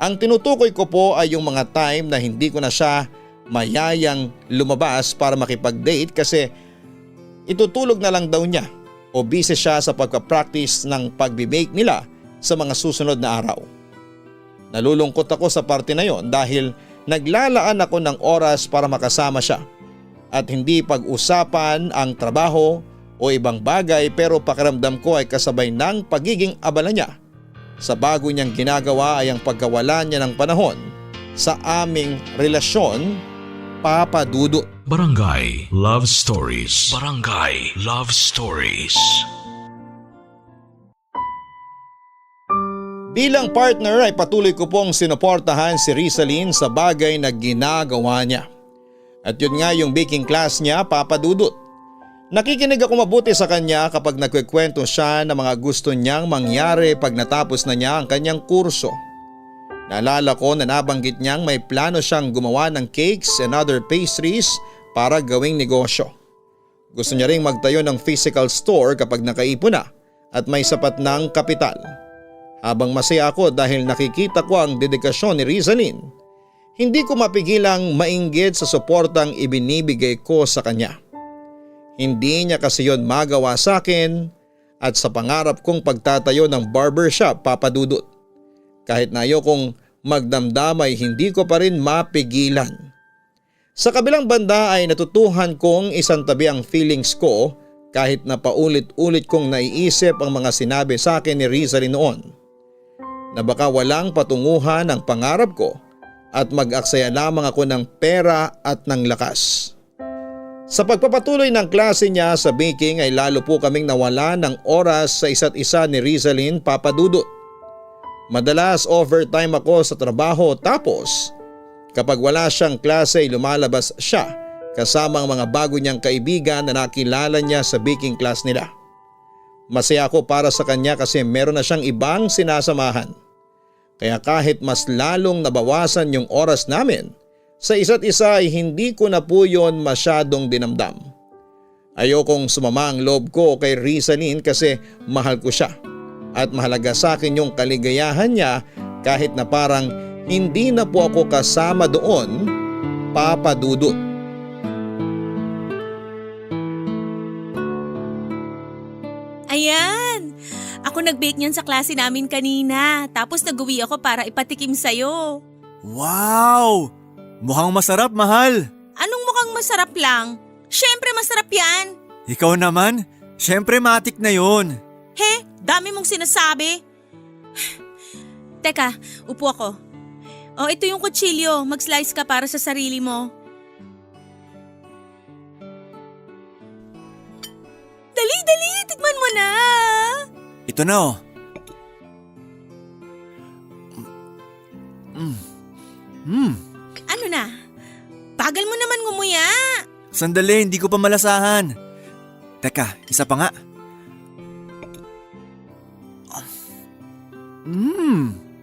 Ang tinutukoy ko po ay yung mga time na hindi ko na siya mayayang lumabas para makipag-date kasi itutulog na lang daw niya o busy siya sa pagka-practice ng pag-bake nila sa mga susunod na araw. Nalulungkot ako sa parte na yon dahil naglalaan ako ng oras para makasama siya at hindi pag-usapan ang trabaho o ibang bagay pero pakiramdam ko ay kasabay ng pagiging abala niya. Sa bago niyang ginagawa ay ang pagkawala niya ng panahon sa aming relasyon, Papa Dudut. Barangay Love Stories. Barangay Love Stories. Bilang partner ay patuloy ko pong sinuportahan si Rizalyn sa bagay na ginagawa niya. At yun nga yung baking class niya, Papa Dudut. Nakikinig ako mabuti sa kanya kapag nagkikwento siya ng mga gusto niyang mangyari pag natapos na niya ang kanyang kurso. Naalala ko na nabanggit niyang may plano siyang gumawa ng cakes and other pastries para gawing negosyo. Gusto niya ring magtayo ng physical store kapag nakaipon na at may sapat ng kapital. Habang masaya ako dahil nakikita ko ang dedikasyon ni Rizalyn, hindi ko mapigilang mainggit sa suportang ibinibigay ko sa kanya. Hindi niya kasi yon magawa sa akin at sa pangarap kong pagtatayo ng barbershop, Papa Dudut. Kahit na ayokong magdamdam ay hindi ko pa rin mapigilan. Sa kabilang banda ay natutuhan kong isantabi ang feelings ko kahit na paulit-ulit kong naiisip ang mga sinabi sa akin ni Rizalyn noon. Na baka walang patunguhan ang pangarap ko at mag-aksaya lamang ako ng pera at ng lakas. Sa pagpapatuloy ng klase niya sa baking ay lalo po kaming nawala ng oras sa isa't isa ni Rizalyn, Papa Dudut. Madalas overtime ako sa trabaho tapos kapag wala siyang klase ay lumalabas siya kasama ang mga bago niyang kaibigan na nakilala niya sa baking class nila. Masaya ako para sa kanya kasi meron na siyang ibang sinasamahan. Kaya kahit mas lalong nabawasan yung oras namin sa isa't isa ay hindi ko na po yun masyadong dinamdam. Ayokong sumama ang loob ko kay Rizalyn kasi mahal ko siya at mahalaga sa akin yung kaligayahan niya kahit na parang hindi na po ako kasama doon Papa Dudut. Ayan! Ako nag-bake niyan sa klase namin kanina. Tapos nag-uwi ako para ipatikim sa'yo. Wow! Mukhang masarap, mahal. Anong mukhang masarap lang? Siyempre masarap yan. Ikaw naman, syempre matik na yun. He, dami mong sinasabi. Teka, upo ako. Oh, ito yung kutsilyo. Mag-slice ka para sa sarili mo. Dali, tikman mo na. Ito na oh. Ano na? Bagal mo naman ngumuya. Sandali, hindi ko pa malasahan. Teka, isa pa nga.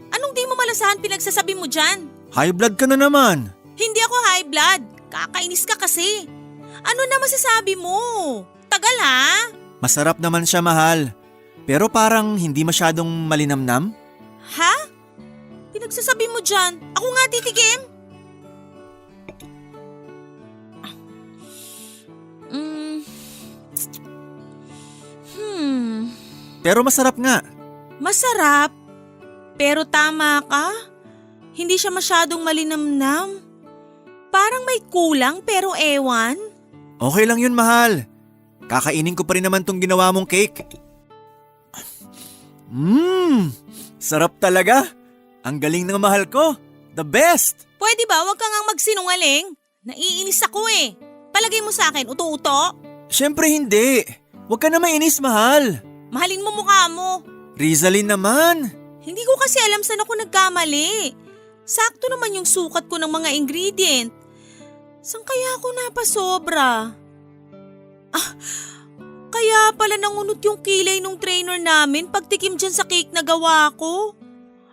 Anong di mo malasahan pinagsasabi mo dyan? High blood ka na naman. Hindi ako high blood. Kakainis ka kasi. Ano na masasabi mo? Tagal ha? Masarap naman siya, mahal. Pero parang hindi masyadong malinamnam. Ha? Pinagsasabi mo dyan? Ako nga titikim? Pero masarap nga. Masarap. Pero tama ka. Hindi siya masyadong malinamnam. Parang may kulang pero ewan. Okay lang yun, mahal. Kakainin ko pa rin naman tong ginawa mong cake. Sarap talaga. Ang galing ng mahal ko. The best. Pwede ba wag ka ngang magsinungaling? Naiinis ako eh. Palagay mo sa akin, uto-uto? Siyempre hindi. Huwag ka na mainis, mahal. Mahalin mo mukha mo. Rizalin naman. Hindi ko kasi alam saan ako nagkamali. Sakto naman yung sukat ko ng mga ingredient. Saan kaya ako napasobra? Kaya pala nangunot yung kilay nung trainer namin pagtikim dyan sa cake na gawa ko.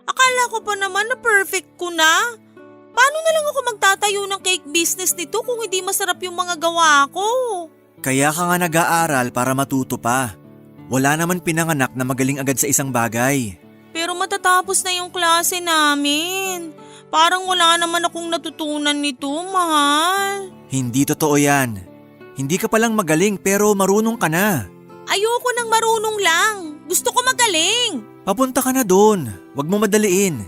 Akala ko pa naman na perfect ko na. Paano na lang ako magtatayo ng cake business nito kung hindi masarap yung mga gawa ko? Kaya ka nga nag-aaral para matuto pa. Wala naman pinanganak na magaling agad sa isang bagay. Pero matatapos na yung klase namin. Parang wala naman akong natutunan nito, mahal. Hindi totoo yan. Hindi ka palang magaling pero marunong ka na. Ayoko nang marunong lang. Gusto ko magaling. Papunta ka na doon. Huwag mo madaliin.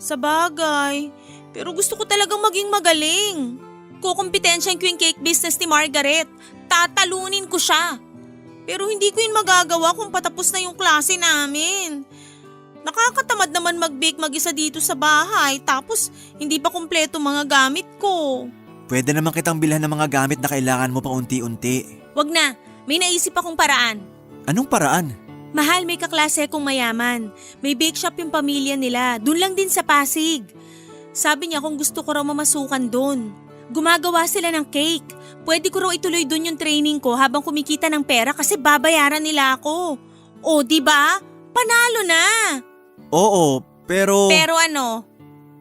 Sa bagay. Pero gusto ko talagang maging magaling. Kukumpetensyahin ko yung cake business ni Margaret. Tatalunin ko siya. Pero hindi ko yun magagawa kung patapos na yung klase namin. Nakakatamad naman mag-bake mag-isa dito sa bahay tapos hindi pa kumpleto mga gamit ko. Pwede naman kitang bilhan ng mga gamit na kailangan mo pa unti-unti. Wag na, may naisip akong paraan. Anong paraan? Mahal, may kaklase akong mayaman. May bake shop yung pamilya nila. Doon lang din sa Pasig. Sabi niya kung gusto ko raw mamasukan doon. Gumagawa sila ng cake. Pwede ko raw ituloy doon yung training ko habang kumikita ng pera kasi babayaran nila ako. O, diba? Panalo na! Oo, pero… Pero ano?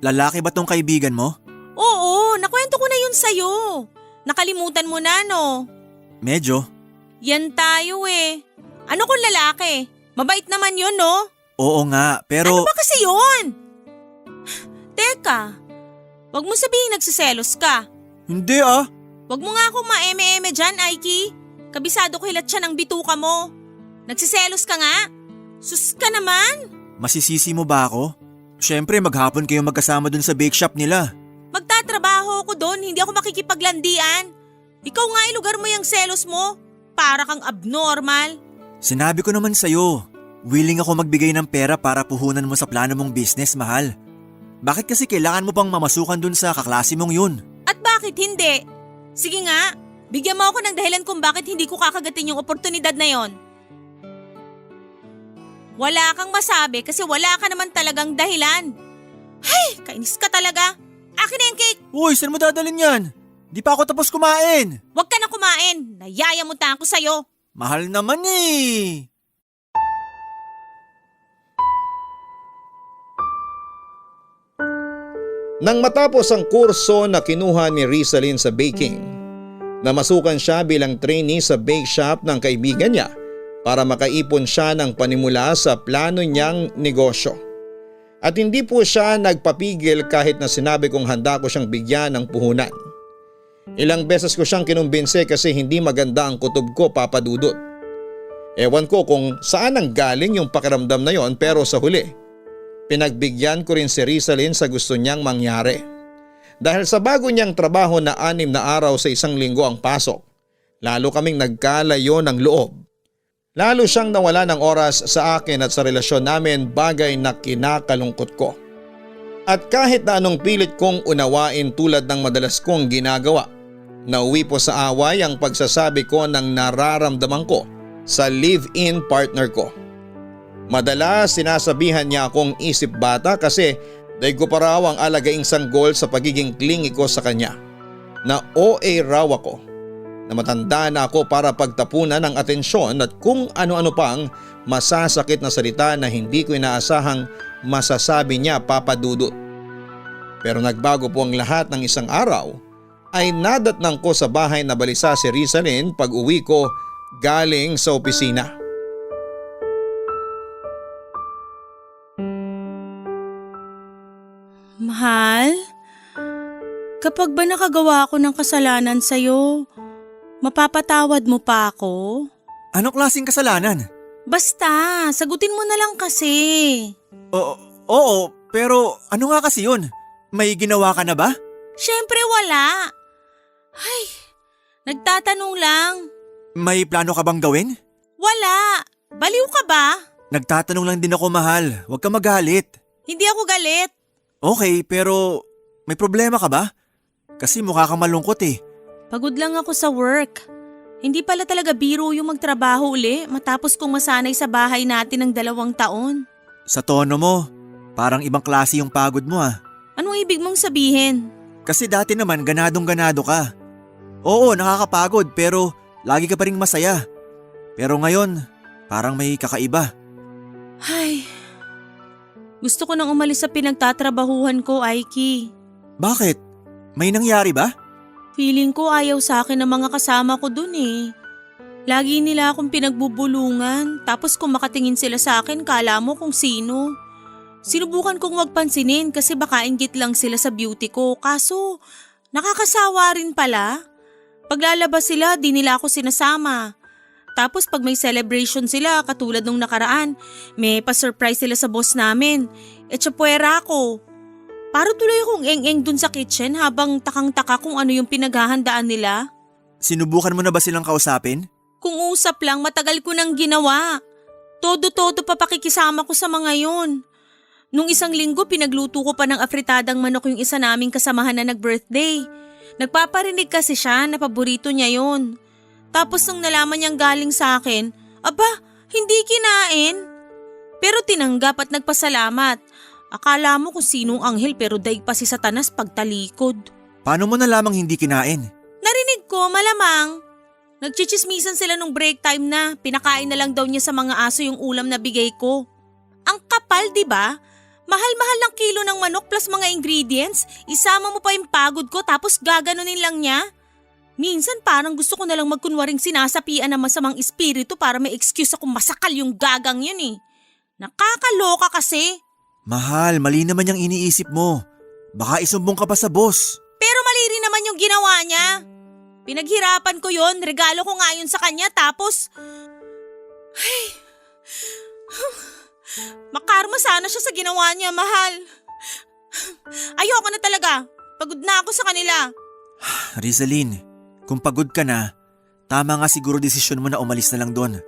Lalaki ba tong kaibigan mo? Oo, nakwento ko na yun sa'yo. Nakalimutan mo na, no? Medyo. Yan tayo eh. Ano kung lalaki? Mabait naman yun, no? Oo nga, pero… Ano ba kasi yun? Teka, wag mo sabihin nagsiselos ka. Hindi ah. Wag mo nga akong ma-eme-eme dyan, Aiki. Kabisado ko hilat siya ng bituka mo. Nagsiselos ka nga? Sus ka naman. Masisisi mo ba ako? Siyempre maghapon kayo magkasama dun sa bake shop nila. Magtatrabaho ako doon, hindi ako makikipaglandian. Ikaw nga ilugar mo yung selos mo. Para kang abnormal. Sinabi ko naman sa'yo, willing ako magbigay ng pera para puhunan mo sa plano mong business, mahal. Bakit kasi kailangan mo pang mamasukan dun sa kaklase mong yun? At bakit hindi? Sige nga, bigyan mo ako ng dahilan kung bakit hindi ko kakagatin yung oportunidad na yon. Wala kang masabi kasi wala ka naman talagang dahilan. Hay, kainis ka talaga. Akin na yung cake. Uy, saan mo dadalhin yan? Di pa ako tapos kumain. Huwag ka na kumain. Nayayamutan ako sa'yo. Mahal naman eh. Nang matapos ang kurso na kinuha ni Rizalyn sa baking, namasukan siya bilang trainee sa bake shop ng kaibigan niya para makaipon siya ng panimula sa plano niyang negosyo. At hindi po siya nagpapigil kahit na sinabi kong handa ko siyang bigyan ng puhunan. Ilang beses ko siyang kinumbinse kasi hindi maganda ang kutob ko, Papa Dudut. Ewan ko kung saan ang galing yung pakiramdam na yon, pero sa huli, pinagbigyan ko rin si Rizalyn sa gusto niyang mangyari. Dahil sa bago niyang trabaho na 6 na araw sa isang linggo ang pasok, lalo kaming nagkalayo ng loob. Lalo siyang nawala ng oras sa akin at sa relasyon namin, bagay na kinakalungkot ko. At kahit na anong pilit kong unawain tulad ng madalas kong ginagawa, nauwi po sa away ang pagsasabi ko ng nararamdaman ko sa live-in partner ko. Madalas sinasabihan niya akong isip bata kasi daig ko pa raw ang alagaing sanggol sa pagiging clingy ko sa kanya. Na OA raw ako, na matanda na ako para pagtapunan ng atensyon at kung ano-ano pang masasakit na salita na hindi ko inaasahang masasabi niya, Papa Dudut. Pero nagbago po ang lahat ng isang araw ay nadatnang ko sa bahay na balisa si Rizalyn pag uwi ko galing sa opisina. Mahal, kapag ba nakagawa ako ng kasalanan sa'yo, mapapatawad mo pa ako? Anong klaseng kasalanan? Basta, sagutin mo na lang kasi. Oo, pero ano nga kasi yun? May ginawa ka na ba? Siyempre wala. Ay, nagtatanong lang. May plano ka bang gawin? Wala. Baliw ka ba? Nagtatanong lang din ako, mahal. Huwag ka magalit. Hindi ako galit. Okay, pero may problema ka ba? Kasi mukha kang malungkot eh. Pagod lang ako sa work. Hindi pala talaga biro yung magtrabaho uli matapos kong masanay sa bahay natin ng 2 taon. Sa tono mo, parang ibang klase yung pagod mo ah. Anong ibig mong sabihin? Kasi dati naman ganadong-ganado ka. Oo, nakakapagod pero lagi ka pa rin masaya. Pero ngayon, parang may kakaiba. Ay, gusto ko nang umalis sa pinagtatrabahuhan ko, Aiki. Bakit? May nangyari ba? Feeling ko ayaw sa akin ng mga kasama ko dun eh. Lagi nila akong pinagbubulungan, tapos kung makatingin sila sa akin, kala mo kung sino. Sinubukan kong wag pansinin kasi baka inggit lang sila sa beauty ko, kaso nakakasawa rin pala. Paglalabas sila, di nila ako sinasama. Tapos pag may celebration sila, katulad nung nakaraan, may pa-surprise sila sa boss namin. E tsapuera ako. Para tuloy akong eng-eng dun sa kitchen habang takang-taka kung ano yung pinaghahandaan nila. Sinubukan mo na ba silang kausapin? Kung usap lang, matagal ko nang ginawa. Todo-todo pa pakikisama ko sa mga yun. Nung isang linggo, pinagluto ko pa ng afritadang manok yung isa naming kasamahan na nag-birthday. Nagpaparinig kasi siya na paborito niya yun. Tapos nung nalaman niyang galing sa akin, aba, hindi kinain. Pero tinanggap at nagpasalamat. Akala mo kung sinong anghel pero daig pa si Satanas pagtalikod. Paano mo nalamang hindi kinain? Narinig ko, malamang. Nagchichismisan sila nung break time na pinakain na lang daw niya sa mga aso yung ulam na bigay ko. Ang kapal, di ba? Mahal-mahal ng kilo ng manok plus mga ingredients, isama mo pa yung pagod ko tapos gaganunin lang niya. Minsan parang gusto ko na lang magkunwaring sinasapian ng masamang espiritu para may excuse akong masakal yung gagang yun eh. Nakakaloka kasi. Mahal, mali naman yung iniisip mo. Baka isumbong ka pa sa boss. Pero mali rin naman yung ginawa niya. Pinaghirapan ko yun, regalo ko nga yun sa kanya tapos… Ay… Makarma sana siya sa ginawa niya, mahal. Ayoko na talaga. Pagod na ako sa kanila. Rizalyn, kung pagod ka na, tama nga siguro desisyon mo na umalis na lang doon.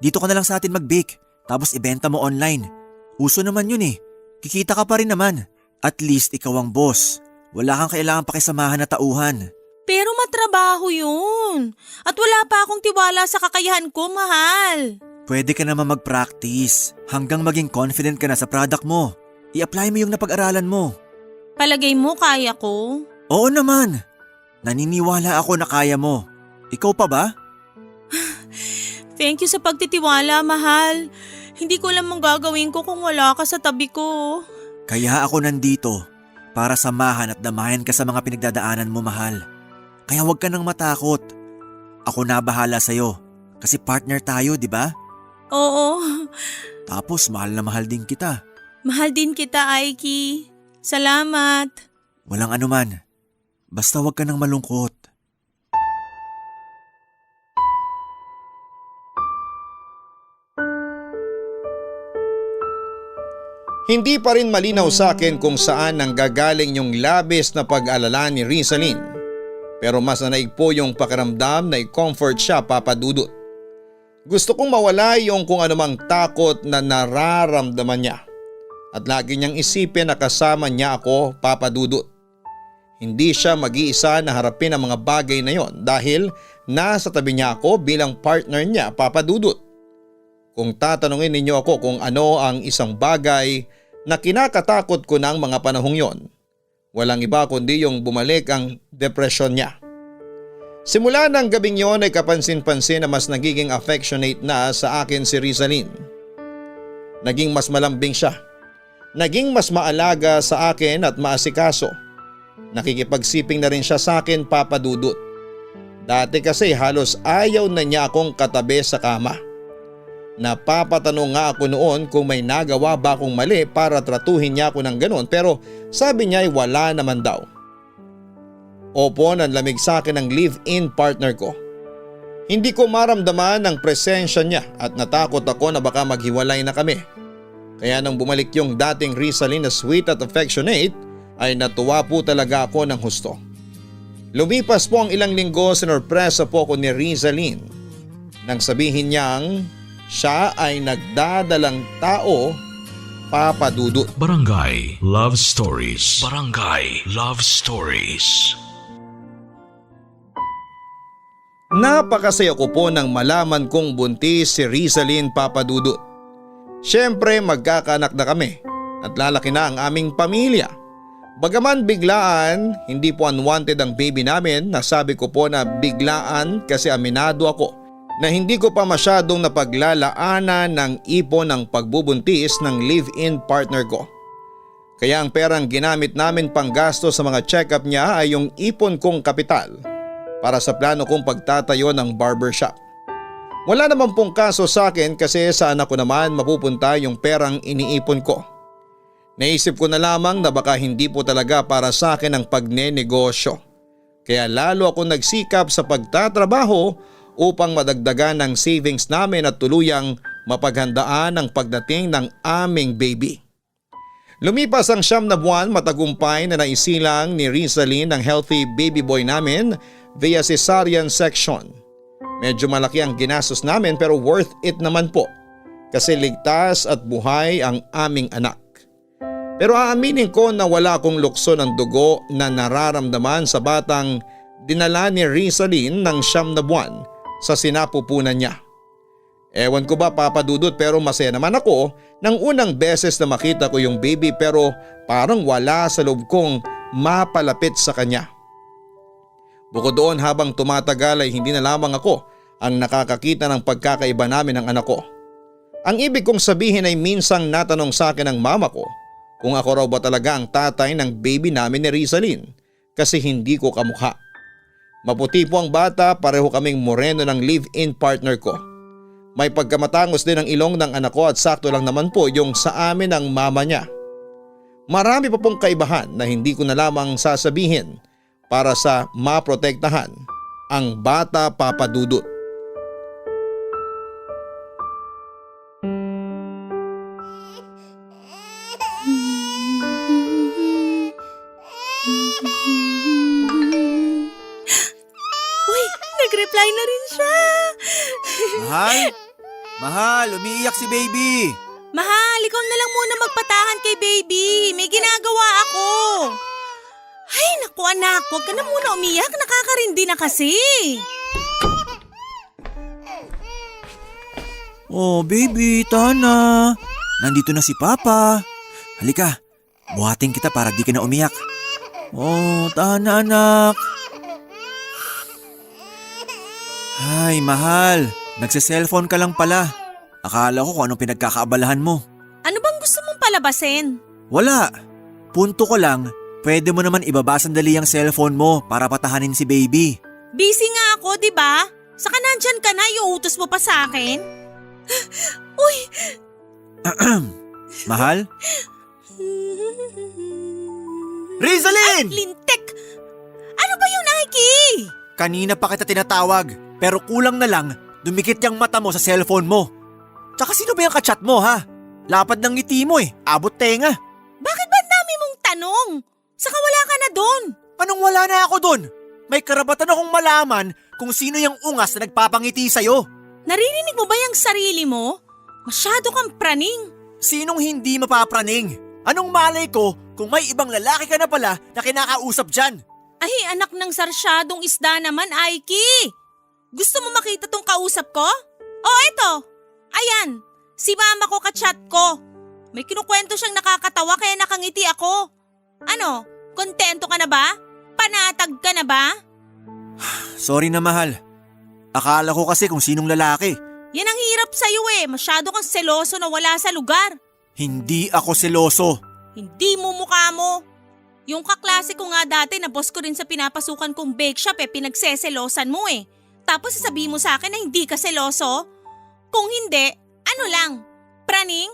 Dito ka na lang sa atin mag-bake, tapos ibenta mo online. Uso naman yun eh. Kikita ka pa rin naman. At least ikaw ang boss. Wala kang kailangang pakisamahan na tauhan. Pero matrabaho yun. At wala pa akong tiwala sa kakayahan ko, mahal. Pwede ka naman mag-practice hanggang maging confident ka na sa product mo. I-apply mo yung napag-aralan mo. Palagay mo kaya ko? Oo naman. Naniniwala ako na kaya mo. Ikaw pa ba? Thank you sa pagtitiwala, mahal. Hindi ko alam ang gagawin ko kung wala ka sa tabi ko. Kaya ako nandito para samahan at damayan ka sa mga pinagdadaanan mo, mahal. Kaya huwag ka nang matakot. Ako na bahala sa'yo kasi partner tayo, di ba? Oo. Tapos mahal na mahal din kita. Mahal din kita, Aiki. Salamat. Walang anuman. Basta huwag ka nang malungkot. Hindi pa rin malinaw sa akin kung saan nanggagaling yung labis na pag-alala ni Rizalyn. Pero mas nanaig po yung pakiramdam na i-comfort siya, Papa Dudut. Gusto kong mawala yung kung anumang takot na nararamdaman niya. At lagi niyang isipin na kasama niya ako, Papa Dudut. Hindi siya mag-iisa na harapin ang mga bagay na yon dahil nasa tabi niya ako bilang partner niya, Papa Dudut. Kung tatanungin ninyo ako kung ano ang isang bagay na kinakatakot ko ng mga panahong yon, walang iba kundi yung bumalik ang depresyon niya. Simula ng gabing yon ay kapansin-pansin na mas nagiging affectionate na sa akin si Rizalyn. Naging mas malambing siya. Naging mas maalaga sa akin at maasikaso. Nakikipagsiping na rin siya sa akin, Papa Dudut. Dati kasi halos ayaw na niya akong katabi sa kama. Napapatanong nga ako noon kung may nagawa ba akong mali para tratuhin niya ako ng ganon, pero sabi niya ay wala naman daw. Opo, nanlamig sa akin ang live-in partner ko. Hindi ko maramdaman ang presensya niya at natakot ako na baka maghiwalay na kami. Kaya nang bumalik yung dating Rizalyn na sweet at affectionate ay natuwa po talaga ako ng husto. Lumipas po ang ilang linggo, sinurpresa po ako ni Rizalyn nang sabihin niyang siya ay nagdadalang tao, Papa Dudut. Barangay Love Stories. Barangay Love Stories. Napakasaya ko po nang malaman kong buntis si Rizalyn, Papa Dudut. Siyempre magkakaanak na kami at lalaki na ang aming pamilya. Bagaman biglaan, hindi po unwanted ang baby namin. Nasabi ko po na biglaan kasi aminado ako na hindi ko pa masyadong napaglalaanan ng ipon ng pagbubuntis ng live-in partner ko. Kaya ang perang ginamit namin panggasto sa mga check-up niya ay yung ipon kong kapital para sa plano kong pagtatayo ng barbershop. Wala naman pong kaso sa akin kasi sa anak ko naman mapupunta yung perang iniipon ko. Naisip ko na lamang na baka hindi po talaga para sa akin ang pagnenegosyo. Kaya lalo ako nagsikap sa pagtatrabaho upang madagdagan ng savings namin at tuluyang mapaghandaan ang pagdating ng aming baby. Lumipas ang 9 na buwan, matagumpay na naisilang ni Rizalyn ang healthy baby boy namin via cesarean section. Medyo malaki ang ginastos namin pero worth it naman po kasi ligtas at buhay ang aming anak. Pero aaminin ko na wala akong lukso ng dugo na nararamdaman sa batang dinala ni Rizalyn ng 9 na buwan sa sinapupunan niya. Ewan ko ba, Papa Dudut, pero masaya naman ako nang unang beses na makita ko yung baby pero parang wala sa loob kong mapalapit sa kanya. Bukod doon, habang tumatagal ay hindi na lamang ako ang nakakakita ng pagkakaiba namin ng anak ko. Ang ibig kong sabihin ay minsang natanong sa akin ng mama ko kung ako raw ba talaga ang tatay ng baby namin ni Rizalyn kasi hindi ko kamukha. Maputi po ang bata, pareho kaming moreno ng live-in partner ko. May pagkamatangos din ang ilong ng anak ko at sakto lang naman po yung sa amin ng mama niya. Marami pa pong kaibahan na hindi ko na lamang sasabihin para sa maprotektahan ang bata, Papa Dudut. Uy, nag-reply na rin siya. Mahal? Mahal, umiiyak si baby. Mahal, ikaw na lang muna magpatahan kay baby. May ginagawa ako. Ay, naku anak, huwag ka na muna umiyak. Nakakarindi na kasi. Oh, baby, tahan na. Nandito na si Papa. Halika, buhatin kita para di ka na umiyak. Oh, tahan na anak. Ay, mahal. Nagse-cellphone ka lang pala. Akala ko kung anong pinagkakaabalahan mo. Ano bang gusto mong palabasin? Wala. Punto ko lang, pwede mo naman ibaba sandali ang cellphone mo para patahanin si baby. Busy nga ako, di ba? Saka nandyan ka na, iuutos mo pa sa akin? Uy! Mahal? Rizalyn! Lintek! Ano ba yung Nike? Kanina pa kita tinatawag, pero kulang na lang dumikit yung mata mo sa cellphone mo. Tsaka sino ba yung kachat mo ha? Lapad ng ngiti mo abot tenga. Bakit ba ang dami mong tanong? Saka wala ka na doon. Anong wala na ako dun? May karapatan akong malaman kung sino yung ungas na nagpapangiti sa'yo. Naririnig mo ba yung sarili mo? Masyado kang praning. Sinong hindi mapapraning? Anong malay ko kung may ibang lalaki ka na pala na kinakausap dyan? Ay, anak ng sarsyadong isda naman, Aiki. Gusto mo makita tong kausap ko? Oh, ito. Ayan, si mama ko ka-chat ko. May kinukwento siyang nakakatawa kaya nakangiti ako. Ano, kontento ka na ba? Panatag ka na ba? Sorry na mahal. Akala ko kasi kung sinong lalaki. Yan ang hirap sa'yo masyado kang seloso na wala sa lugar. Hindi ako seloso. Hindi mo mukha mo. Yung kaklase ko nga dati na boss ko rin sa pinapasukan kong bake shop pinagseselosan mo Tapos sasabihin mo sa akin na hindi ka seloso? Kung hindi, ano lang? Praning?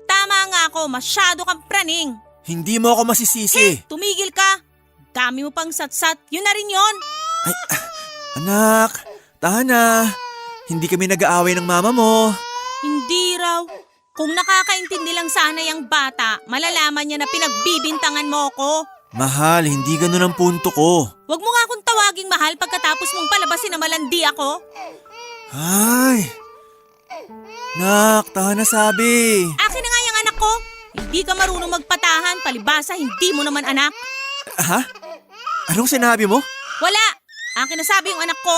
Tama nga ako, masyado kang praning. Hindi mo ako masisisi. Tumigil ka. Dami mo pang satsat, yun na rin yon. Ay, anak, tahan na. Hindi kami nag-aaway ng mama mo. Hindi raw. Kung nakakaintindi lang sana yung bata, malalaman niya na pinagbibintangan mo ako. Mahal, hindi ganun ang punto ko. Huwag mo nga akong tawaging mahal pagkatapos mong palabasin na malandi ako. Ay, nak, tahan na sabi. Akin na nga yung anak ko. Hindi ka marunong magpatahan, palibasa hindi mo naman anak. Ha? Anong sinabi mo? Wala. Akin na sabi yung anak ko.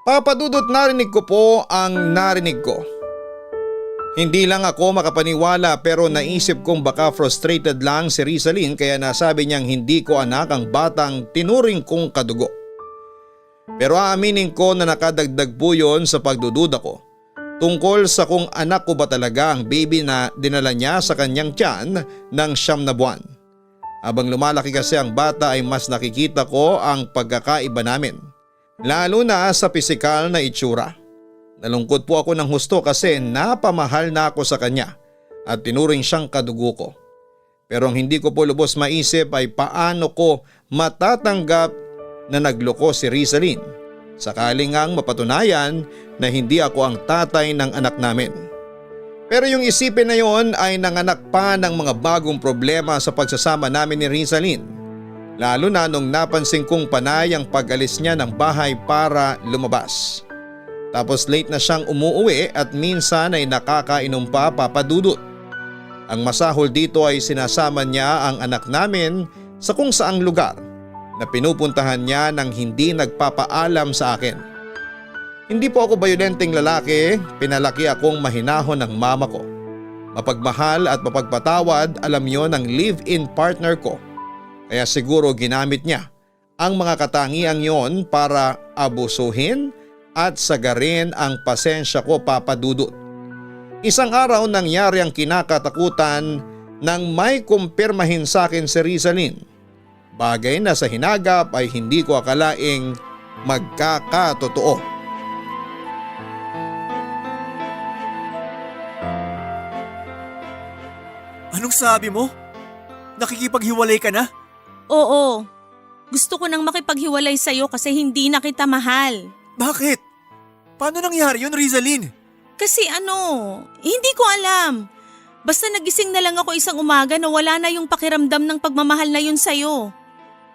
Papadudot, narinig ko po ang narinig ko. Hindi lang ako makapaniwala pero naisip kong baka frustrated lang si Rizalyn kaya nasabi niyang hindi ko anak ang batang tinuring kong kadugo. Pero aaminin ko na nakadagdag po yun sa pagdududa ko tungkol sa kung anak ko ba talaga ang baby na dinala niya sa kanyang tiyan ng 9 na buwan. Habang lumalaki kasi ang bata ay mas nakikita ko ang pagkakaiba namin. Lalo na sa pisikal na itsura. Nalungkot po ako ng husto kasi napamahal na ako sa kanya at tinuring siyang kadugo ko. Pero ang hindi ko po lubos maisip ay paano ko matatanggap na nagloko si Rizalyn sakaling ngang mapatunayan na hindi ako ang tatay ng anak namin. Pero yung isipin na yon ay nanganak pa ng mga bagong problema sa pagsasama namin ni Rizalyn. Lalo na nung napansin kong panay ang pag-alis niya ng bahay para lumabas. Tapos late na siyang umuuwi at minsan ay nakakainom pa, Papadudot. Ang masahol dito ay sinasama niya ang anak namin sa kung saang lugar na pinupuntahan niya nang hindi nagpapaalam sa akin. Hindi po ako bayolenteng lalaki, pinalaki akong mahinahon ng mama ko. Mapagmahal at mapagpatawad, alam yon ng live-in partner ko. Kaya siguro ginamit niya ang mga katangiang yon para abusuhin at sagarin ang pasensya ko, Papadudot. Isang araw nangyari ang kinakatakutan nang may kumpirmahin sa akin si Rizalyn. Bagay na sa hinagap ay hindi ko akalaing magkakatotoo. Anong sabi mo? Nakikipaghiwalay ka na? Oo. Gusto ko nang makipaghiwalay sa'yo kasi hindi na kita mahal. Bakit? Paano nangyari yun, Rizalyn? Kasi hindi ko alam. Basta nagising na lang ako isang umaga na wala na yung pakiramdam ng pagmamahal na yun sa'yo.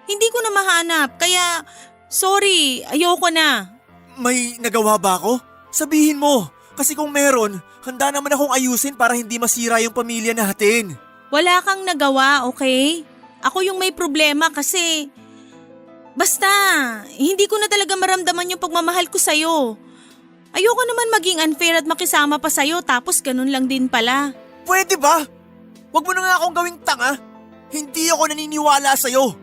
Hindi ko na mahanap, kaya sorry, ayoko na. May nagawa ba ako? Sabihin mo, kasi kung meron, handa naman akong ayusin para hindi masira yung pamilya natin. Wala kang nagawa, okay? Ako yung may problema kasi… Basta, hindi ko na talaga maramdaman yung pagmamahal ko sa'yo. Ayoko naman maging unfair at makisama pa sa'yo tapos ganun lang din pala. Pwede ba? Huwag mo na nga akong gawing tanga. Hindi ako naniniwala sa'yo.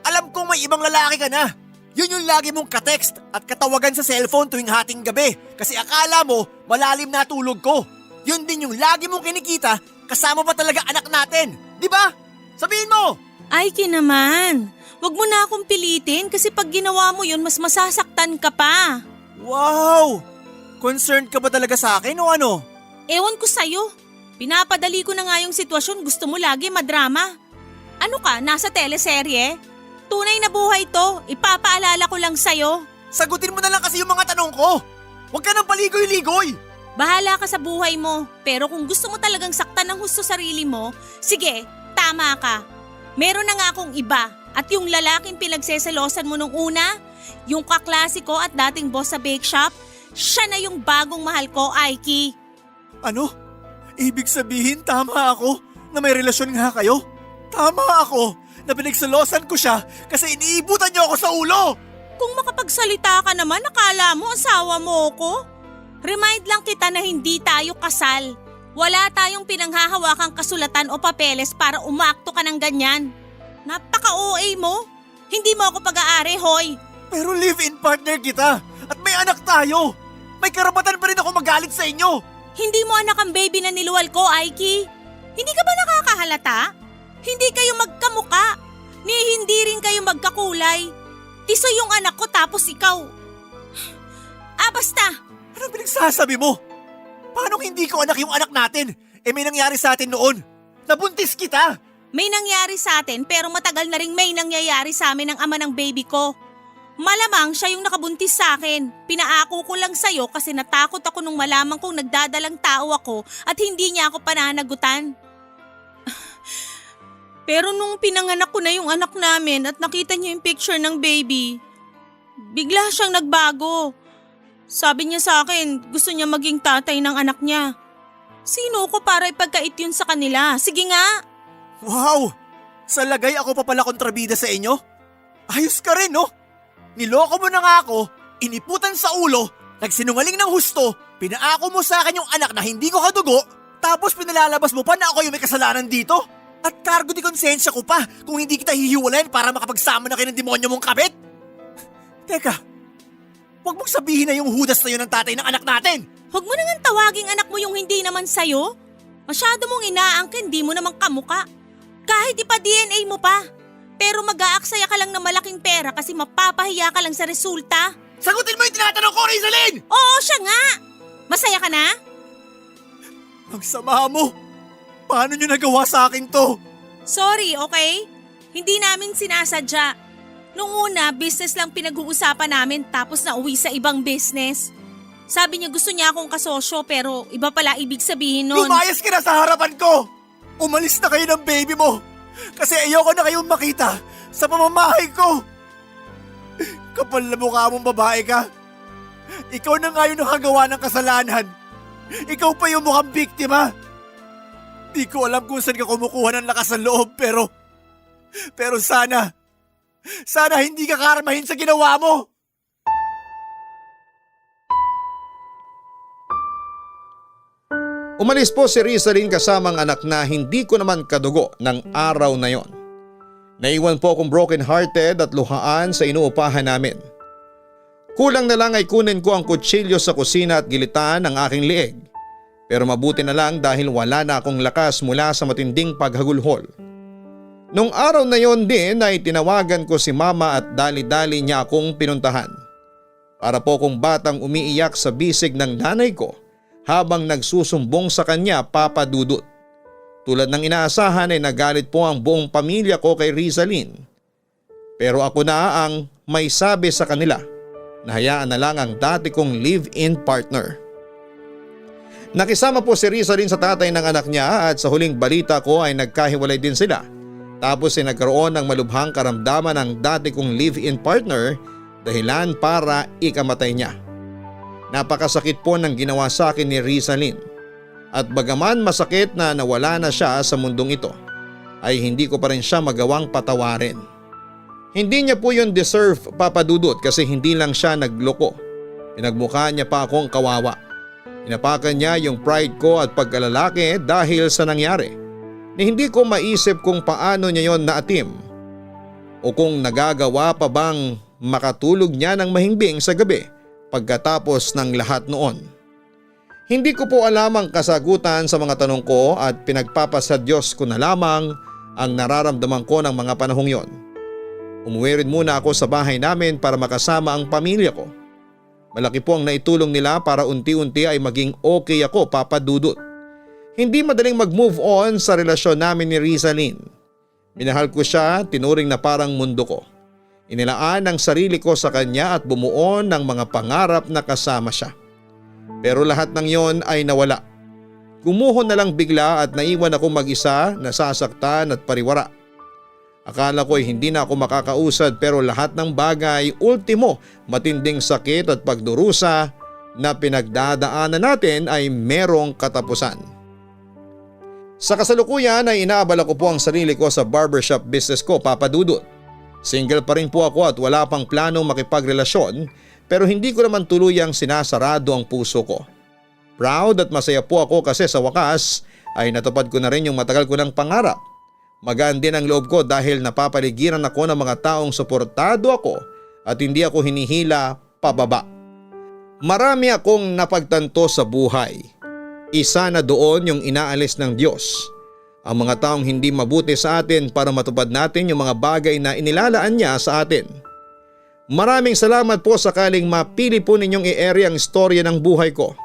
Alam kong may ibang lalaki ka na. Yun yung lagi mong ka-text at katawagan sa cellphone tuwing hating gabi kasi akala mo malalim na tulog ko. Yun din yung lagi mong kinikita kasama pa talaga anak natin. Di ba? Sabihin mo! Aiki naman, wag mo na akong pilitin kasi pag ginawa mo yun mas masasaktan ka pa. Wow! Concerned ka ba talaga sa akin o ano? Ewan ko sa'yo. Pinapadali ko na nga yung sitwasyon, gusto mo lagi madrama. Ano ka, nasa teleserye? Tunay na buhay to, ipapaalala ko lang sa'yo. Sagutin mo na lang kasi yung mga tanong ko. Huwag ka nang paligoy-ligoy! Bahala ka sa buhay mo, pero kung gusto mo talagang saktan ng husto sarili mo, sige, tama ka. Meron na nga akong iba at yung lalaking pinagseselosan mo nung una, yung kaklase ko at dating boss sa bake shop, siya na yung bagong mahal ko, Aiki. Ano? Ibig sabihin tama ako na may relasyon nga kayo? Tama ako na pinagsalosan ko siya kasi iniibutan niyo ako sa ulo! Kung makapagsalita ka naman, akala mo asawa mo ko? Remind lang kita na hindi tayo kasal. Wala tayong pinanghahawakang kasulatan o papeles para umakto ka ng ganyan. Napaka-OA mo. Hindi mo ako pag-aari, hoy. Pero live-in partner kita at may anak tayo. May karapatan pa rin ako magalit sa inyo. Hindi mo anak ang baby na niluwal ko, Aiki. Hindi ka ba nakakahalata? Hindi kayo magkamuka. Ni hindi rin kayo magkakulay. Tiso yung anak ko tapos ikaw. Basta. Anong pinagsasabi mo? Paano hindi ko anak yung anak natin? May nangyari sa atin noon. Nabuntis kita. May nangyari sa atin pero matagal na rin may nangyayari sa amin ng ama ng baby ko. Malamang siya yung nakabuntis sa akin. Pinaako ko lang sa'yo kasi natakot ako nung malamang kong nagdadalang tao ako at hindi niya ako pananagutan. Pero nung pinanganak ko na yung anak namin at nakita niya yung picture ng baby, bigla siyang nagbago. Sabi niya sa akin, gusto niya maging tatay ng anak niya. Sino ko para ipagkait yun sa kanila? Sige nga. Wow! Sa lagay ako pa pala kontrabida sa inyo? Ayos ka rin, no? Niloko mo na nga ako, iniputan sa ulo, nagsinungaling ng husto, pinaako mo sa akin yung anak na hindi ko kadugo, tapos pinalalabas mo pa na ako yung may kasalanan dito? At cargo di konsensya ko pa kung hindi kita hihiwalayan para makapagsama na kayo ng demonyo mong kabit? Teka, huwag mong sabihin na yung hudas na yun ang tatay ng anak natin! Huwag mo nang tawaging anak mo yung hindi naman sa'yo. Masyado mong inaangkin, di mo naman kamuka. Kahit ipa-DNA mo pa. Pero mag-aaksaya ka lang ng malaking pera kasi mapapahiya ka lang sa resulta. Sagutin mo yung tinatanong ko, Rizalyn! Oo, siya nga! Masaya ka na? Ang sama mo! Paano nyo nagawa sa akin to? Sorry, okay? Hindi namin sinasadya. Noong una, business lang pinag-uusapan namin tapos nauwi sa ibang business. Sabi niya gusto niya akong kasosyo pero iba pala ibig sabihin nun. Lumayas ka na sa harapan ko! Umalis na kayo ng baby mo! Kasi ayoko na kayong makita sa pamamahay ko! Kapal na mukha mong babae ka! Ikaw na nga yung nakagawa ng kasalanan! Ikaw pa yung mukhang biktima! Di ko alam kung saan ka kumukuha ng lakas ng loob pero sana hindi ka karmahin sa ginawa mo! Umalis po si Rizalyn kasamang anak na hindi ko naman kadugo ng araw na yon. Naiwan po akong broken hearted at luhaan sa inuupahan namin. Kulang na lang ay kunin ko ang kutsilyo sa kusina at gilitaan ang aking liig. Pero mabuti na lang dahil wala na akong lakas mula sa matinding paghagulhol. Nung araw na yon din ay tinawagan ko si mama at dali-dali niya akong pinuntahan. Para po kong batang umiiyak sa bisig ng nanay ko habang nagsusumbong sa kanya, Papa Dudut. Tulad ng inaasahan ay nagalit po ang buong pamilya ko kay Rizalyn. Pero ako na ang may sabi sa kanila na hayaan na lang ang dati kong live-in partner. Nakisama po si Rizalyn sa tatay ng anak niya at sa huling balita ko ay nagkahiwalay din sila. Tapos ay nagkaroon ng malubhang karamdaman ng dati kong live-in partner dahilan para ikamatay niya. Napakasakit po ng ginawa sa akin ni Rizalyn. At bagaman masakit na nawala na siya sa mundong ito, ay hindi ko pa rin siya magawang patawarin. Hindi niya po yun deserve, Papa Dudut, kasi hindi lang siya nagloko. Pinagmukha niya pa akong kawawa. Inapakan niya yung pride ko at pagkalalaki dahil sa nangyari. Ni hindi ko maisip kung paano niya yon naatim o kung nagagawa pa bang makatulog niya ng mahimbing sa gabi pagkatapos ng lahat noon. Hindi ko po alam ang kasagutan sa mga tanong ko at pinagpapasa Diyos ko na lamang ang nararamdaman ko ng mga panahong yon. Umuwi rin muna ako sa bahay namin para makasama ang pamilya ko. Malaki po ang naitulong nila para unti-unti ay maging okay ako, Papa Dudut. Hindi madaling mag-move on sa relasyon namin ni Rizalyn. Minahal ko siya, tinuring na parang mundo ko. Inilaan ang sarili ko sa kanya at bumuo ng mga pangarap na kasama siya. Pero lahat ng yon ay nawala. Gumuho na lang bigla at naiwan ako mag-isa, nasasaktan at pariwara. Akala ko ay hindi na ako makakausad pero lahat ng bagay, ultimo, matinding sakit at pagdurusa na pinagdadaanan natin ay merong katapusan. Sa kasalukuyan ay inaabala ko po ang sarili ko sa barbershop business ko, Papa Dudut. Single pa rin po ako at wala pang planong makipagrelasyon pero hindi ko naman tuluyang sinasarado ang puso ko. Proud at masaya po ako kasi sa wakas ay natupad ko na rin yung matagal ko ng pangarap. Magaan din ang loob ko dahil napapaligiran ako ng mga taong suportado ako at hindi ako hinihila pababa. Marami akong napagtanto sa buhay. Isa na doon yung inaalis ng Diyos. Ang mga taong hindi mabuti sa atin para matupad natin yung mga bagay na inilalaan niya sa atin. Maraming salamat po sakaling mapili po ninyong i-ere ang istorya ng buhay ko.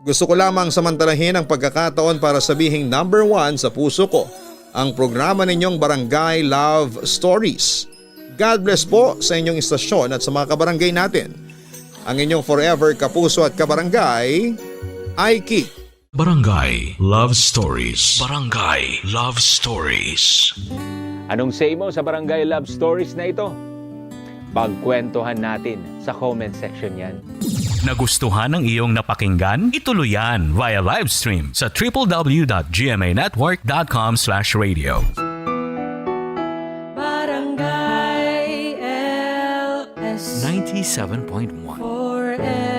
Gusto ko lamang samantalahin ang pagkakataon para sabihing number 1 sa puso ko ang programa ninyong Barangay Love Stories. God bless po sa inyong istasyon at sa mga kabarangay natin. Ang inyong forever kapuso at kabarangay, Aiki. Barangay Love Stories. Barangay Love Stories. Anong say mo sa Barangay Love Stories na ito? Pagkwentuhan natin sa comment section yan. Nagustuhan ng iyong napakinggan? Ituloy yan via live stream sa www.gmanetwork.com/radio. Barangay LS 97.1 Forever.